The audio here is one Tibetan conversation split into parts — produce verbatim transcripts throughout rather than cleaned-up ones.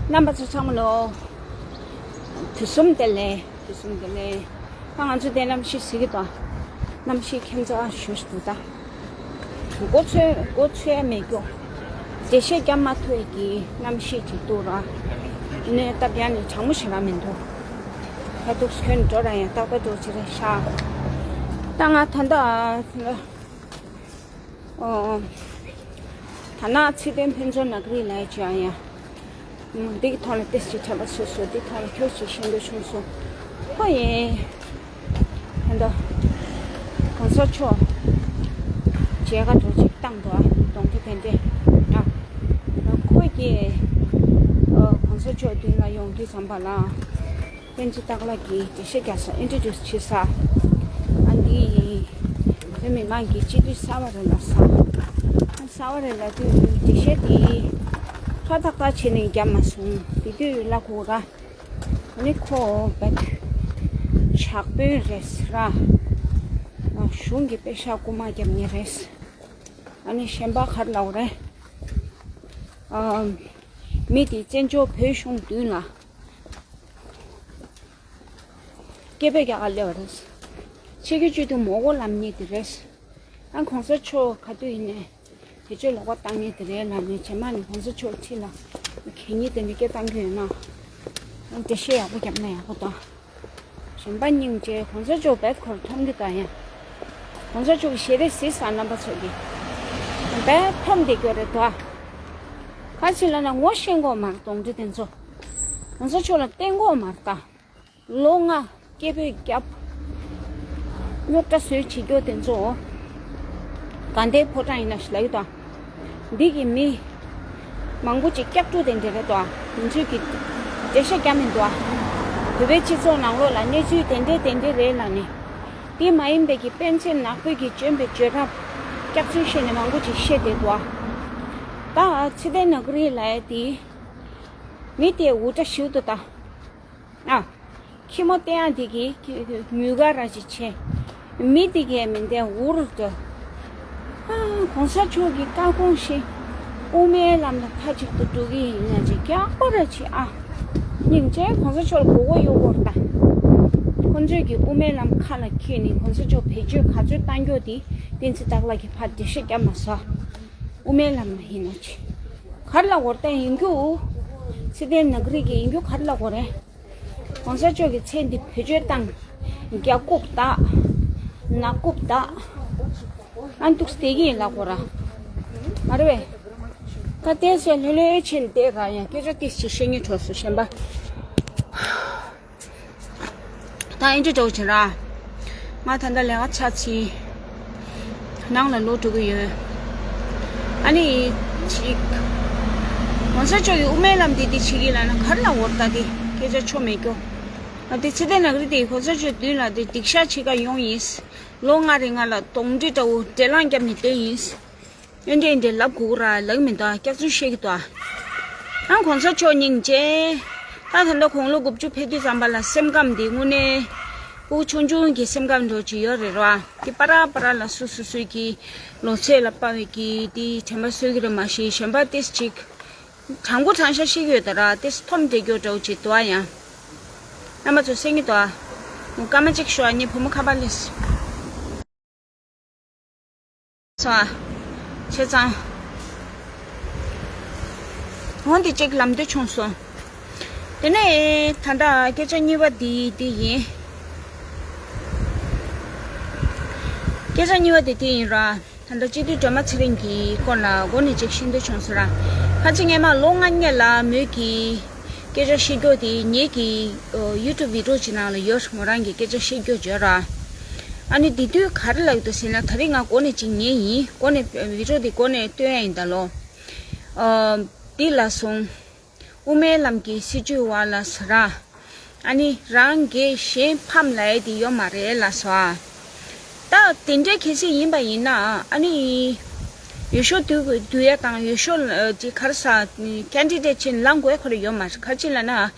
རྣམ་པ་ཚོ་ཚང་མ་ལོ། དུས་གསུམ་བདེ་ལེགས། དུས་གསུམ་བདེ་ལེགས། ད་ང་ཚོ་དེ་གནམ་གཤིས་གཟིགས་ཀྱི་འདུག་གནམ་གཤིས་ཁྱད་མཚར་ཞེ་པོ་ཞིག་འདུག་ད། མགོ་ཚོས་མགོ་ཚོས་ཡ་མེད་རྒྱུ། འགྲེལ་བཤད་རྒྱབ་མ་ཐུབ་ཡ་གི་གནམ་གཤིས་ཅིག་འདུག་ར། ནས་སྟབས་ཡག་ནས་གྲང་མོ་ཞེ་དྲག་མི་འདུག་ད་འདུག་སེ་ཁྱོན་འགྲོ་ར་ཡང་ཏག་ཏག་འགྲོ་ཅི་རེད་ཤག་ད་ང་ད་ལྟ། ཨོ། ད་ནང་ཚེ་བརྟན་ཕུན་ཚོགས་ནག་རིགས་ལ་ཅང་ཡང་། འདི་གི་ཐོག་ལ་ཏེས་ཅིག་དྲན་པ་གསོས་སོང་། འདི་ཐོག་ལ་ཁྱོད་ཅིག་ཤེས་འདོད་བྱུང་སོང་། ཁོ་ཡིན། ད་ལྟ་གོང་ས་མཆོག་མཇལ་ཁ་འགྲོ་ཅིག་བཏང་འདུག་ཨ། གདོང་ཁྲ་དེ་འདྲས་ཨ། ཁོ་གིས་གོང་ས་མཆོག་མདུན་ལ་ཡོང་དུས་ཙམ་པ་ལ། པཎ་ཆེན་སྟག་ལྷ་གིས་འགྲེལ་བཤད་རྒྱག་ས། ཨིན་ཊྲོ་ཌིའུ་སི་བྱེད་ས། ཨ་འདི་བོད་མི་མང་གི་སྤྱི་འཐུས་གསར་པ་རེད་ལབ་ས། གསར་པ་རེད་ལབ་དུས་འགྲེལ་བཤད་དེ་ཁ་ཏག་ཏག་བྱས་ནས་བརྒྱབ་མ་སོང་། དེ་དུས་ལ་ཁོ་ར། ཨ་ནི་ཁོ་བད་ཇག་དཔོན་རེད་ཟེར་ར། གཞུང་གི་པེ་ཤག་རྐུ་མ་རྒྱབ་མཁན་རེད། ཨ་ནི་གཞན་པ་ག་རེ་ལབ་དགོས་རེད། ཨ། མི་དེ་བཙན་བྱོལ་བོད་གཞུང་མདུན་ལ། སྐད་འབོད་རྒྱག་ག་སླེབས་པ་རེད། ཆེད་ཀྱི་བཅུད་དུ་མོ་གོ་ལམ་ཉེ་དེ་རེད། ཨ་གོང་ས་མཆོག་ག་དུས་ཡིན་ནའི་བེད་སྤྱོད་ལོག་པ་བཏང་ངེས་དེ་རེད་ལབ་ནས་རྗེས་མ་ནས་གོང་ས་མཆོག་ཁྲི་ལ་གད་སྙིགས་དེ་འདྲ་སྐད་བཏང་གི་ཡོད་ན། ཨ་འགྲེལ་བཤད་ཡག་པོ་བརྒྱབ་ན་ཡག་པོ་འདུག་གཞན་པ་སྙིང་རྗེ། གོང་ས་མཆོག་བེད་ཁོར་མཐོང་གི་ད་ཡང་། གོང་ས་མཆོག་གི་ཞལ་རས་གཟིགས་ས་རྣམ་པ་ཚོ་གི། བེད་མཐོང་བསྡད་ཀྱི་རེད་དོ། ག་ཅི་ལབ་ན་ངོ་ཤེས་གོ་མ་རེད་གདོང་འདྲེ་དེ་ཚོ། གོང་ས་མཆོག་ལ་བསྟེན་གོ་མ་རེད་ད། ལོ་ལྔ་སྐད་འབོད་བརྒྱབ། རྙོག་དྲ་བཟོས་བྱེད་རྒྱུ་དེ་ཚོ། དགའ་ལྡན་ཕོ་བྲང་ཡིན་ན་ཞིག་ལབ་ཀྱི་འདུག་འདི་གི་མི་མང་པོ་ཅིག་སྐྱག་ཕྲུག་དེ་འདྲ་རེད་དོ། དེ་ཚོས་ཀྱི་འགྲེལ་བཤད་རྒྱག་མི་འདུག་བོད་པའི་སྤྱི་ཚོགས་ནང་ལོགས་ལ་གནས་ཚུལ་དེ་འདྲས་དེ་འདྲས་རེད་ལབ་ནས། དེ་མ་ཡིན་པའི་གི་པཎ་ཆེན་ནག་པོའི་གི་བྱོན་པའི་བྱོན་རབས་སྐྱག་རྫུན་བཤད་ནས་མང་པོ་ཅིག་བཤད་བསྡད་འདུག་ད་ཚེ་བརྟན་ནག་རིགས་ལབ་ཡ་དེ་མི་དེ་འུར་སྒྲ་ཞིག་འདུག་ད། ཨ། ཁྱི་མོ་བསྟན་ཡག་འདི་གིས་མྱུལ་ག་ར་ཅིག་བྱས། མི་འདི་གས་མི་འདས་འུར་འདྲ། ཨ། གོང་ས་མཆོག་གི་བཀའ་དགོངས་བཞིན་དབུ་མའི་ལམ་ལ་མཐའ་གཅིག་ཏུ་འགྲོ་གི་ཡིན་ན་ཅིག་རྒྱག་པ་ར་ཅིག་ཨ། སྙིང་རྗེ། གོང་ས་མཆོག་ལ་མགོ་སྐོར་གཡོག་སྐོར་ད། ཁོ་ཚོས་ཀྱི་དབུ་མའི་ལམ་ཁ་ལ་འཁྱེར་ནས་གོང་ས་མཆོག་བེད་སྤྱོད་ག་ཚོད་བཏང་རྒྱུ་དེ་བསྟན་འཛིན་སྟག་ལྷ་གིས་ཕར་འགྲེལ་བཤད་རྒྱབ་མ་ཟ། དབུ་མའི་ལམ་ལ་ཡིན་ན་ཅིག་ག་རེ་ལབ་དགོས་རེད་ད་ཡིན་རྒྱུ། ཚེ་བརྟན་ནག་རིགས་ཀྱི་ཡིན་རྒྱུ་ག་རེ་ལབ་དགོས་རེད། གོང་ས་མཆོག་གི་མཚན་འདི་བེད་སྤྱོད་བཏང་། རྒྱ་རྐུབ་བཏགས། ནག་རྐུབ་བཏགས། ཨ་འདུག་སྟེ་གི་ལ་གོ་ར། མ་རེད་བས། ད་ལྟའི་ཚེ་ལྷོད་ལྷོད་ཕྱིན་བསྡད་ར་ཡང་སྐད་ཆ་ཏིས་ཅིག་བཤད་སྙིང་བྲོ་སོང་གཞན་པ། ད་ཨིན་དྲི་འགྲོ་བྱེད་ར། ང་ད་ལྟ་ལས་ཀ་ཆ་ཚིག་ནང་ལ་ལོག་འགྲོ་གི་ཡོད། ཨ་ནི། ཅིག་གོང་ས་མཆོག་གིས་དབུ་མའི་ལམ་འདི་འདི་བྱེད་ཀྱི་ལབ་ན་ག་རེ་ལབ་འོར་ད་དེ་སྐད་ཆ་ཆོ་མེད་སྐྱོ། ང་དེ་ཚེ་བརྟན་ནག་རི་དེ་གོང་ས་མཆོག་མདུན་ལ་དེ་སྡིག་བཤགས་བྱེད་ག་ཡོང་ཡིན། ལོ་ལྔ་རིང་ང་ལ་གདོང་འདྲེ་འདྲ་བོ་འདྲེ་ལངས་བརྒྱབ་ནས་བསྡད་ཡིན། ཨེ་འདྲས་འདྲས་ལབ་དགོས་ར་ལབ་མི་འདུག་སྐྱག་རྫུན་བཤད་ཀྱི་འདུག་ཨང་གོང་ས་མཆོག་སྙིང་རྗེ། ད་ད་ལྟ་དགུང་ལོ་དགུ་བཅུ་ཕེབས་དུས་ཙམ་པ་ལ་སེམས་ཁམས་འདི་དངོས་གནས་སྤུ་གུ་ཆུང་ཆུང་གི་སེམས་ཁམས་འདྲ་བོ་ཅིག་ཡོད་རེད་ར། དེ་པ་ར་པ་ར་ལ་སུ་སུ་སུ་གི་ལོ་ཚད་ལ་དཔག་པའི་གི་དེ་དྲན་པ་གསོས་ཀྱི་རེད། མ་གཞི་གཞན་པ་ཏིས་ཅིག་དྲང་པོ་དྲང་བཞག་བཤད་ཀྱི་ཡོད་ད་ར། ཏིས་འཐོམ་བསྡད་རྒྱུ་འདྲ་བོ་ཅིག་འདུག་ཨ། ཡང་རྣམ་པ་ཚོ་གསན་གྱི་འདུག་ཨ། སྐར་མ་གཅིག་ཞོག་ངའི་བུ་མོ་ཁ་པར་སླེབས་སོང་ཨ། བྱས་ཙང་། འོ་འདི་གཅིག་ལབ་འདོད་བྱུང་སོང་། དེ་ནས་ད་ལྟ་སྐད་ཆ་གཉིས་པ་འདི་འདི་ཡིན། སྐད་ཆ་གཉིས་པ་དེ་དེ་ཡིན་ར། ད་ལྟ་སྤྱི་འཐུས་སྒྲོལ་མ་ཚེ་རིང་གི་སྐོར་ལ་འགོ་ནས་ཅིག་ཤེས་འདོད་བྱུང་སོང་ར། ཁ་ཅིག་སྔས་མ་ལོ་ལྔ་སྔོན་ལ་མོས་ཀྱི་སྐད་ཆ་བཤད་རྒྱུ་དེ་ངེད་ཀྱི་ཡུ་ཊུབ་བི་ཌི་ཡོ་ཅིག་ནང་ལ་ཡོད། མོ་རང་གི་སྐད་ཆ་བཤད་རྒྱུ་བརྗོད་ར། ཨ་ནི་དེ་དུས་ག་རེ་ལབ་ཀྱི་འདུག་ཟེར་ན། ད་རེས་ང་འགོ་ནས་ཅིག་ཉན་ཡིན། འགོ་ནས་བི་ཌི་ཡོ་དེ་འགོ་ནས་སྟོན་ཡ་ཡིན་ད་ལོ། འདི་ལ་སོང་། དབུ་མའི་ལམ་གྱི་སྲིད་བྱུས་བར་ལ་ཟེར་ར། ཨ་ནི་རང་རྒྱལ་གཞན་ཕམ་ལབ་ཡ་དེ་ཡོད་མ་རེད་ལབ་སོང་ཨ། ད་དེ་འདྲའི་གལ་སྲིད་ཡིན་པ་ཡིན་ན། ཨ་ནི་འོས་ཤོག་བསྡུ་བསྡུ་ཡ་དང་འོས་ཤོག་ཅིག་ག་རེ་ཟ། ཀེན་ཌི་ཌེ་ཊི་ཅིག་ལངས་དགོས་ཁོ་རེ་ཡོད་མ་རེད། ག་ཅི་ལབ་ན།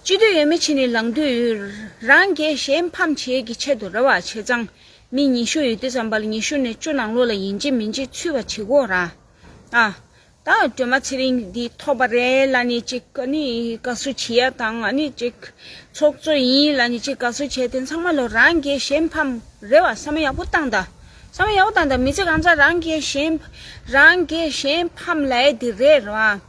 སྤྱི་འཐུས་འོས་མི་བྱས་ནས་ལངས་དུས་རང་རྒྱལ་གཞན་ཕམ་བྱེད་ཀྱི་ཆེད་དུ་རེད་བ། བྱས་ཙང་མི་ཉི་ཤུ་ཡོད་དུས་ཙམ་པ་ལ་ཉི་ཤུ་ནས་བཅུ་ནང་ལོགས་ལ་ཡིན་གཅིག་མིན་གཅིག་ཚུད་པ་བྱེད་དགོས་ར། ཨ། ད་ ད་སྒྲོལ་མ་ཚེ་རིང་འདི་ཐོབ་པ་རེད་ལབ་ནས་ཅིག་ཨ་ནི་དགའ་བསུ་བྱེད་ཡ་དང་། ཨ་ནི་ཅིག་ཚོགས་གཙོ་ཡིན་ལབ་ནས་ཅིག་དགའ་བསུ་བྱས་ཏེ། ཚང་མ་ལོ་རང་རྒྱལ་གཞན་ཕམ་རེད་བ། བསམ་བློ་ཡག་པོ་བཏང་ད། བསམ་བློ་ཡག་པོ་བཏང་ད། མི་ཚེ་གང་ཚ་རང་རྒྱལ་གཞན་རང་རྒྱལ་གཞན་ཕམ་ལབ་ཡ་དེ་རེད་ར།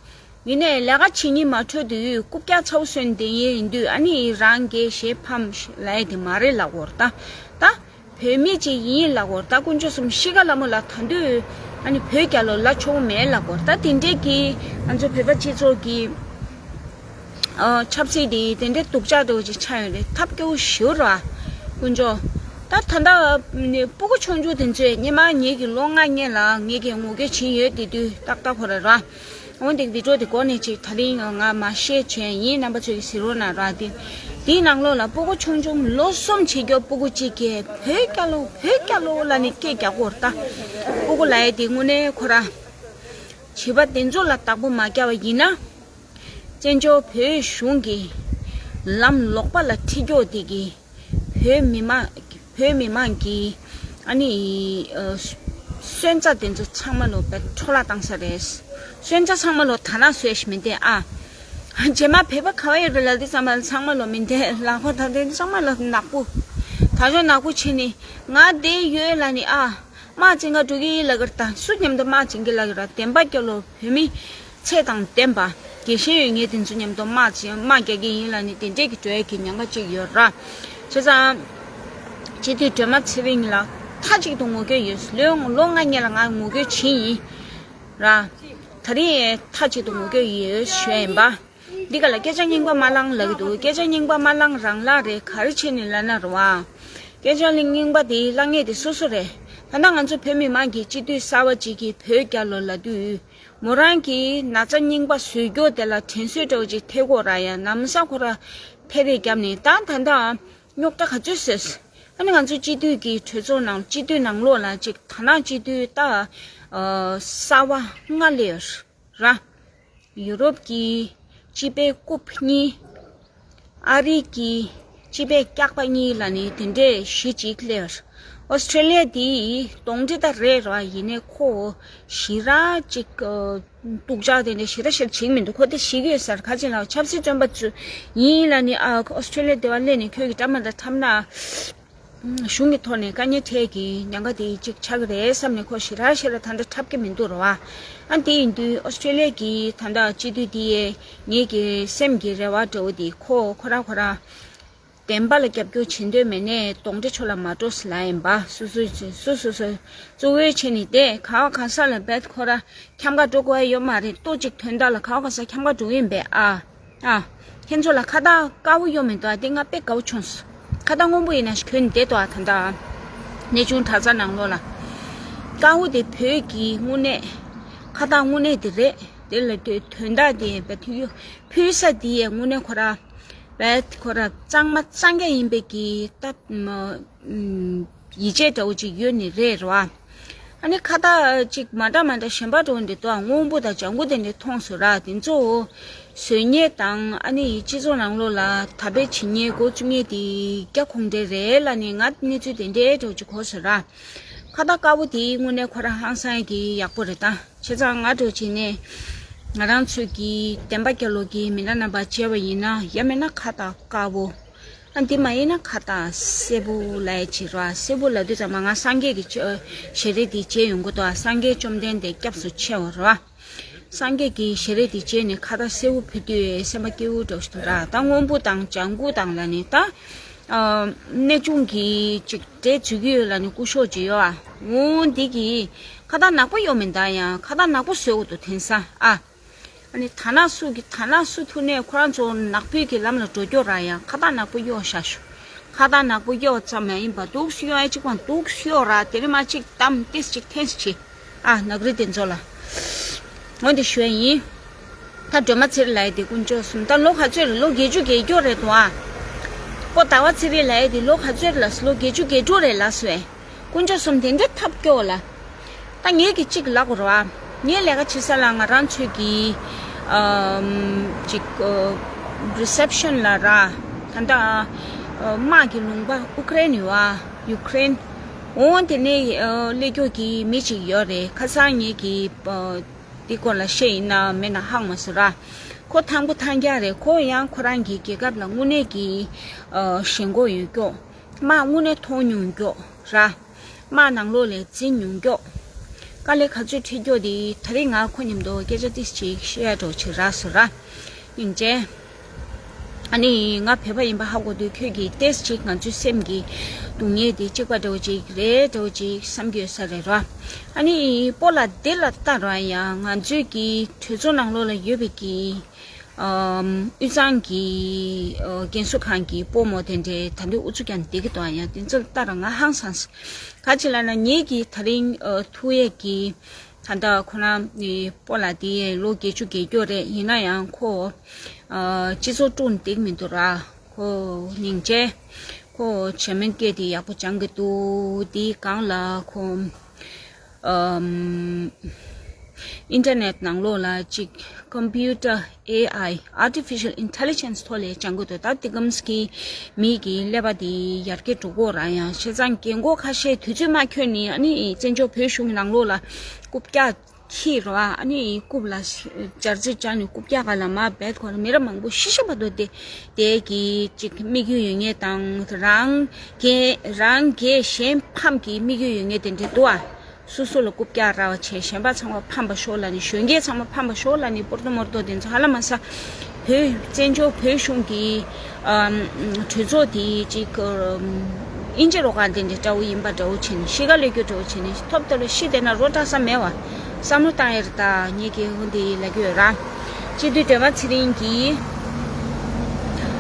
ཡིན་ནའི་ལས་ཀ་བྱེད་སྙིང་མ་འདོད་དུས་རྐུབ་བཀྱག་ཚ་བོ་སོན་བསྡད་ཡས་ཡིན་དུས། ཨ་ནི་རང་རྒྱལ་གཞན་ཕམ་ལབ་ཡས་དེ་མ་རེད་ལབ་དགོས་རེད་ད། ད་བོད་མི་ཅིག་ཡིན་ལབ་དགོས་རེད་ད། དཀོན་མཆོག་གསུམ་གཤིས་ཀ་ལ་མོ་ལ་ད་དུས་ཨ་ནི་བོད་རྒྱལ་ལོ་ལ་ཆོག་མེད་ལབ་དགོས་རེད་ད། དེ་འདྲས་ཀྱི་ང་ཚོ་བོད་པ་སྤྱི་ཚོགས་ཀྱི་ཨ་ཆབ་སྲིད་དེ་དེ་འདྲས་སྡུག་ཅག་འདྲ་བོ་ཅིག་ཆགས་ཡོད་རེད། ཐབས་སྐྱོ་བོ་ཞེ་པོ་རེད་བ། དཀོན་མཆོག་ད་ད་ལྟ་ནི་སྤུ་གུ་ཆུང་ཆུང་དེ་ཚོས་སྔོན་མ་ངེད་ཀྱི་ལོ་ལྔ་སྔོན་ལ་ངེད་ཀྱིས་ངོ་རྒོལ་བྱེད་ཡོད་དེ་དུས་ཏག་ཏག་ཁོ་ར་ར། འོན་ཏེ་བི་ཌིའོ་དེ་འགོ་ནས་ཅིག་ད་རིང་ང་མ་བཤད་བྱས་ཡིན། རྣམ་པ་ཚོས་ཀྱིས་གཟིགས་རོགས་གནང་ར། དེ་དེའི་ནང་ལོགས་ལ་སྤུ་གུ་ཆུང་ཆུང་ལོ་གསུམ་བྱེད་རྒྱུ་སྤུ་གུ་གཅིག་གིས་བོད་རྒྱལ་ལོ་བོད་རྒྱལ་ལོ་ལབ་ནས་སྐད་རྒྱག་གོ་ར་ད། སྤུ་གུ་ལབ་ཡས་དེ་དངོས་གནས་ཁོ་ར་བྱིས་པ་དེ་ཚོ་ལ་བདག་པོ་མ་རྒྱག་པ་ཡིན་ན། བཙན་བྱོལ་བོད་གཞུང་གི་ལམ་ལོག་པ་ལ་ཁྲིད་རྒྱུ་དེ་གིས་བོད་མི་མང་བོད་མི་མང་གི་ཨ་ནི་ཨ་སོན་རྩ་དེ་ཚོ་ཚང་མ་ལོ་བས་འཕྲོ་བརླག་བཏང་ས་རེད། སོན་རྩ་ཚང་མ་ལོ་དར་ནག་བཟོས་ཤིག་མི་འདེད་ཨ། རྗེས་མ་བོད་པ་ག་བ་ཡོད་རེད་ལབ་དུས་ཙམ་པ་ཚང་མ་ལོ་མི་འདེད་ལ་ཁོ་ད་དེ་ཚང་མ་ལོ་ནག་པོ། ད་ཆོག་ནག་པོ་བྱས་ནས་ང་བསྡད་ཡོད་ལབ་ནས་ཨ། དམག་ཆེན་ཁ་འགྲོ་གི་ལབ་ཀྱི་རེད་ད། སུ་མཉམ་དུ་དམག་ཆེན་གི་ལབ་ཀྱི་རེད། བདེན་པ་རྒྱལ་ལོ་བོད་མི་ཚད་དང་ལྡན་པ་དགེ་བཤེས་ཡོད་མཁན་དེ་ཚོ་མཉམ་དུ་དམག་ཆེན་དམག་རྒྱག་གི་ཡིན་ལབ་ནས་དེ་འདྲས་ཀྱི་འགྲོ་ཡ་གི་ཉེན་ཁ་ཅིག་ཡོད་ར། བྱས་ཙང་སྤྱི་འཐུས་སྒྲོལ་མ་ཚེ་རིང་ལ་མཐའ་གཅིག་ཏུ་ངོ་རྒོལ་ཡོད། ལོ་ལོ་ལྔ་སྔོན་ལ་ང་ངོ་རྒོལ་བྱས་ཡིན་ར། ད་རིང་མཐའ་གཅིག་ཏུ་ངོ་རྒོལ་ཡོད་ཞུ་ཡ་ཡིན་པ། འདི་ག་ལ་སྐད་ཆ་རྙིང་པ་མ་གླེང་ལབ་ཀྱི་འདུག་སྐད་ཆ་རྙིང་པ་མ་གླེང་རང་གླེང་རེད། ག་རེ་བྱས་ནས་གླེང་ན་རེད་བ། སྐད་ཆ་རྙིང་པ་དེ་གླེང་མཁན་དེ་སོ་སོ་རེད། ད་ལྟ་ང་ཚོ་བོད་མི་མང་གིས་སྤྱི་འཐུས་གསར་པ་ཅིག་གིས་བོད་རྒྱལ་ལོ་ལབ་དུས། མོ་རང་གིས་ན་ཚ་རྙིང་པ་བཟོ་རྒྱུ་དེ་ལ་དྲན་གསོ་འདྲ་བོ་ཅིག་ཐེབས་ཀྱི་ཡོད་ར། ཡང་ན་མ་ས་ཁོ་ར་ཕེ་རེ་བརྒྱབ་ནས་ད་ད་ལྟ་རྙོག་དྲ་ག་ཚོད་བཟོས། ཨ་ནི་ང་ཚོ་སྤྱི་འཐུས་ཀྱི་གྲོས་ཚོགས་ནང་སྤྱི་འཐུས་ནང་ལོགས་ལ་ཅིག་ད་ནང་སྤྱི་འཐུས་ད་ཨ་གསར་པ་ལྔ་སླེབས་ཡོད་ར། ཡུ་རོབ་ཀྱི་སྤྱི་པའི་རྐུབ་གཉིས། ཨ་རི་གི་སྤྱི་པའི་སྐྱག་པ་གཉིས་ལབ་ནས་དེ་འདྲས་གཞི་གཅིག་སླེབས། ཨོ་སི་ཁྲེ་ལི་ཡ་དེ་གདོན་འདྲེ་ད་རེད་ར། ཡིན་ནའི་ཁོ་ཞེ་དྲག་ཅིག་སྡུག་ཅག་དེ་འདྲས་ཞེ་དྲག་ཞེ་དྲག་བྱེད་ཀྱི་མི་འདུག་ཁོ་དེ་ཞིག་ཡོད་ས་རེད། ཁ་ཅིག་ལ་ཆབ་སྲིད་བཙོན་པ་ཚོ་ཡིན་ལབ་ནས་ཨ་ཨོ་སི་ཁྲེ་ལི་ཡ་དེ་བ་སླེབས་ནས་ཁྱོད་ཀྱི་འདྲ་མ་འདྲ་འཁྲབ་ན། གཞུང་གི་ཐོག་ནས་དཀའ་ངལ་འཕྲད་ཀྱི་ཉེན་ཁ་དེ་གཅིག་ཆགས་ཀྱི་རེད་བསམ་ནས་ཁོ་ཞེ་དྲག་ཞེ་དྲག་ད་ལྟ་འཁྲབ་ཀྱི་མི་འདུག་ར་བ། ཨ་དེ་ཡིན་དུས་ཨོ་སི་ཀྲེ་ལི་ཡ་གི་ད་ལྟ་སྤྱི་འཐུས་དེ་ཡས་ངེད་ཀྱི་སེམས་ཀྱི་རེ་བ་འདྲ་བོ་དེ་ཁོ་ཁོ་ར་ཁོ་ར་བདེན་པ་ལ་རྒྱབ་སྐྱོར་བྱེད་འདོད་མེད་ནས་གདོན་འདྲེ་ཕྱོགས་ལ་མ་འགྲོ་ཟེར་ལབ་ཡིན་པ། སོ་སོ་སོ་སོ་སོ་གཙོ་བོ་བྱས་ནས་བསྡད། ག་བ་ག་ས་ལ་བསྡད། ཁོ་ར་འཁྱམ་ག་འགྲོ་དགོས་ཡ་ཡོད་མ་རེད། ལྟོ་གཅིག་ཐོན་ད་ལ་ག་བ་ག་ས་འཁྱམ་ག་འགྲོ་གི་ཡིན་པས་ཨ། ཨ། ཁྱེད་ཚོ་ལ་ཁ་བཏགས་དཀར་པོ་གཡོག་མི་འདུག་ཨ། དེ་ང་དཔེ་དགའ་པོ་བྱུང་སོང་། ཁ་བཏགས་སྔོན་པོ་ཡིན་ན་ཞིག་གྱོན་ནས་བསྡད་འདུག་ཨ། ད་ལྟ་གནས་ཆུང་གྲྭ་ཚང་ནང་ལོགས་ལ། དཀར་པོ་དེ་བོད་ཀྱི་དངོས་གནས་ཁ་བཏགས་དངོས་གནས་དེ་རེད། དེ་ལ་དོན་དག་དེ་བས་ཐུག་ཡོད། ཕུལ་ས་དེ་ཡས་དངོས་གནས་ཁོ་ར་བས་ཁོ་ར་གཙང་མ་གཙང་རྐྱང་ཡིན་པའི་གི་ད་ཡིད་ཆེས་འདྲ་བོ་ཅིག་ཡོད་ནི་རེད་ར། ཨ་ནི་ཁ་བཏགས་ཅིག་མ་འདྲ་མ་འདྲ་གཞན་པ་འདྲ་བོ་འདི་དོ་སྔོན་པོ་དང་ལྗང་གུ་དེ་འདྲ་མཐོང་སོང་ར། དེ་ཚོ་བཟོ་མཁན་དང་ཨ་ནི་སྤྱི་ཚོགས་ནང་ལོགས་ལ་དར་སྤེལ་བྱེད་མཁན་འགོ་བཙུགས་མཁན་དེ་རྒྱ་ཁོང་འདྲ་རེད་ལབ་ནས་ང་གནས་ཚུལ་དེ་འདྲའི་འདྲ་བོ་ཅིག་གོ་སོང་ར། ཁ་བཏགས་དཀར་པོ་དེ་དངོས་གནས་ཁོ་རང་ཧང་སང་གི་ཡག་པོ་རེད་ད། བྱས་ཙང་ང་འདྲ་བོ་བྱས་ནས་ང་རང་ཚོས་ཀྱི་བདེན་པ་རྒྱལ་ལོ་གི་མི་སྣ་རྣམ་པ་མཇལ་བ་ཡིན་ན། ཡང་མིན་ན་ཁ་བཏགས་དཀར་པོ། ཨ་འདི་མ་ཡིན་ན་ཁ་བཏགས་སེར་པོ་ལབ་ཡ་ཅིག་རེད་བ། སེར་པོ་ལབ་དུས་ཙམ་པ་ང་སངས་རྒྱས་ཀྱི་ཆོས་ཞལ་རས་དེ་མཇལ་ཡོང་གི་འདུག་ཨ། སངས་རྒྱས་བཅོམ་ལྡན་འདས་སྐྱབས་སུ་མཆིའོ་རེད་བ། སངས་རྒྱས་ཀྱི་ཞལ་རས་དེ་མཇལ་ནས་ཁ་བཏགས་སེར་པོ་ཕུལ་དུས་སེམས་པ་སྐྱིད་པོ་འདྲ་བོ་ཞིག་འདུག་ར། ད་སྔོན་པོ་དང་ལྗང་གུ་དང་ལབ་ནས་ད་ཨ་གནས་ཆུང་གི་ཅིག་འདྲེ་འཛུལ་གྱི་ཡོད་ལབ་ནས་སྐུ་ཞོགས་ཅིག་ཡོད་ཨ། འོ་འདི་གི་ཁ་བཏགས་ནག་པོ་གཡོག་མིན་ད། ཡང་ཁ་བཏགས་ནག་པོ་བཟོ་དགོས་འདུག་དེང་སང་ཨ། ཨ་ནི་ཐ་ན་སུ་གི་ཐ་ན་སུ་ཐུག་ནས་ཁོ་རང་ཚོ་ནག་པོའི་གི་ལམ་ལ་འགྲོ་རྒྱུ་ར། ཡང་ཁ་བཏགས་ནག་པོ་གཡོག་བཞག་ཤོག་ཁ་བཏགས་ནག་པོ་གཡོག་ཙམ་མ་ཡིན་པ་འདུག་སེ་གཡོག་ཨེ་གཅིག་པ་འདུག་སེ་གཡོག་ར། དེ་རིང་མ་གཅིག་གཏམ་ཏིས་གཅིག་འཐེན་སེ་བྱེད་ཨ། ནག་རི་དེ་ཚོ་ལ་འོན་ཏེ་ཞུ་ཡ་ཡིན། ད་སྒྲོལ་མ་ཚེ་རིང་ལབ་ཡ་དེ་དཀོན་མཆོག་གསུམ། ད་ལོ་ག་ཚོད་རེད། ལོ་བརྒྱད་ཅུ་གྱ་བརྒྱད་རེད་འདུག་ཨ། ཀོ་ཟླ་བ་ཚེ་རིང་ལབ་ཡ་དེ་ལོ་ག་ཚོད་རེད་ལབ་སོང་། ལོ་བརྒྱད་ཅུ་གྱ་དྲུག་རེད་ལབ་སོང་ཨེ། དཀོན་མཆོག་གསུམ་དེ་འདྲའི་ཐབས་སྐྱོ་ལ། ད་ངེད་ཀྱིས་གཅིག་ལབ་དགོས་རེད་བ། ངའི་ལས་ཀ་བྱེད་ས་ལ་ང་རང་ཚོའི་གི་ཨམ་ཅིག་ཨ་རི་སེབ་ཤན་ལ་ར། ད་ལྟ་ཨ་དམག་གི་ལུང་པ་ཨུ་ཀེ་རེན་ཡོད་བ། ཡུ་ཀེ་རེན། འོ་དེ་ནས་ཨ་སླེབས་རྒྱུ་གི་མི་ཅིག་ཡོད་རེད། ཁ་སང་ངེད་ཀྱི་ཨ་ འདི་སྐོར་ལ་བཤད་ཡིན་ན་མེད་ན་ཧང་མ་སོང་ར། ཁོ་ཐང་པོ་ཐང་རྐྱང་རེད། ཁོ་ཡང་ཁོ་རང་གི་རྒྱལ་ཁབ་ལ་དངོས་གནས་ཀྱི་ཨ་ཞེན་ཁོག་ཡོད་ཀྱོག་དམག་དངོས་གནས་མཐོང་མྱོང་ཀྱོག་ར། དམག་ནང་ལོགས་ལ་འཛིང་མྱོང་ཀྱོག་དཀའ་ལས་ག་ཚོད་འཕྲད་ཀྱོག་དེ་ད་རེས་ང་ཁོ་མཉམ་དུ་སྐད་ཆ་ཏིས་ཅིག་བཤད་ཡ་འགྲོ་ཆེ་ར་སོ་ར། སྙིང་རྗེ། ཨ་ནི་ང་བོད་པ་ཡིན་པ་ཧ་གོ་དུས་ཁྱོད་ཀྱིས་ཏེས་ཅིག་ང་ཚོའི་སེམས་ཀྱི་སྡུག་བསྔལ་དེ་གཅིག་པ་འདྲ་བོ་ཅིག་རེད་འདྲ་བོ་ཅིག་བསམ་གྱི་ཡོད་ས་རེད་ར། ཨ་ནི་སྤོ་ལགས་འདི་ལ་ལྟ་ར་ཡང་ང་ཚོའི་གི་གྲོས་ཚོགས་ནང་ལོགས་ལ་ཡོད་པའི་གི་ཨམ་དབུས་གཙང་གི་ཨ་རྒན་གསོ་ཁང་གི་སྤོ་མོ་དེ་འདྲའི་ད་འདི་ཨུ་ཚུགས་ཀྱང་བསྡད་ཀྱི་འདུག་ཡང་དེ་ཚོ་ལ་ལྟ་ར་ང་ཧང་སངས་ག་ཅི་ལ་ན་ངེད་ཀྱི་ད་རིང་ཨ་ཐུག་ཡས་ཀྱི་ད་ལྟ་ཁོ་རང་ནི་སྤོ་ལགས་དེ་ལོ་བརྒྱད་ཅུ་བརྒལ་སྐྱོ་རེད། ཡིན་ན་ཡང་ཁོ་ཨ་སྤྱི་ཚོགས་དཀྲུག་ནས་བསྡད་ཀྱི་མི་འདུག་ར། ཁོ་སྙིང་རྗེ། ཁོ་བྱམས་སྐད་དེ་ཡག་པོ་སྦྱང་གི་འདུག་དེའི་སྒང་ལ་ཁོ་ཨམ་ཨིན་ཊར་ནེཊ་ནང་ལོགས་ལ་ཅིག་ཀམ་པུ་ཊར་ཨེ་ཨའི་ཨར་ཊི་ཕི་ཤལ་ཨིན་ཊེ་ལི་ཇེན་སི་ཐོག་ལ་སྦྱང་གི་འདུག་ད་དེ་གམ་སི་ཀི་མི་གི་ཀླད་པ་དེ་ཡར་རྒྱས་འགྲོ་གི་ཡོད་ར། ཡང་བྱས་ཙང་རྒན་གོག་ཁ་ཤས་དུས་ཚོད་མ་འཁྱོལ་ནས་ཨ་ནི་བཙན་བྱོལ་བོད་གཞུང་གི་ནང་ལོགས་ལ་རྐུབ་བཀྱག་ཁྱི་རོ་ཨ་ནི་རྐུབ་ལ་སྦྱར་རྩི་སྦྱར་ནས་རྐུབ་བཀྱག་ག་ལ་མ་བེད་ཁོ་ལ་མི་རབས་མང་པོ་ཤི་ཤི་བར་དུ་དེ་དེ་གི་ཅིག་དམིགས་ཡུལ་ཡོད་ངེས་དང་རང་གི་རང་གི་གཞན་ཕམ་གྱི་དམིགས་ཡུལ་ཡོད་ངེས་དེ་འདྲ་འདུག་ཨ། སོ་སོ་ལ་རྐུབ་བཀྱག་ར་བ་བྱས་གཞན་པ་ཚང་མ་ཕམ་པ་ཤོག་ལ་ནི་གཞོན་སྐྱེས་ཚང་མ་ཕམ་པ་ཤོག་ལ་ནི་སྤོར་ཏོ་མོར་ཏོ་དེ་ཚོ་ཧ་ལ་མ་ས་བོད་བཙན་བྱོལ་བོད་གཞུང་གི་ཨམ་གྲོས་ཚོགས་དེ་ཅིག་ཨམ་ཨིན་ཇི་རོ་ག་དེ་འདྲ་འདྲ་བོ་ཡིན་པ་འདྲ་བོ་བྱས་ནས་ཤི་ཁ་ལས་རྒྱུ་འདྲ་བོ་བྱས་ནས་ཐོབ་ཐོབ་ལ་ཤི་བསྡད་ན་རོ་བཀྲ་ས་མེད་བ་བསམ་བློ་བཏང་ཡ་རེད། ད་ངེད་ཀྱི་འོ་འདི་ལ་རྒྱུ་ཡོད་ར། སྤྱི་འཐུས་སྒྲོལ་མ་ཚེ་རིང་གིས་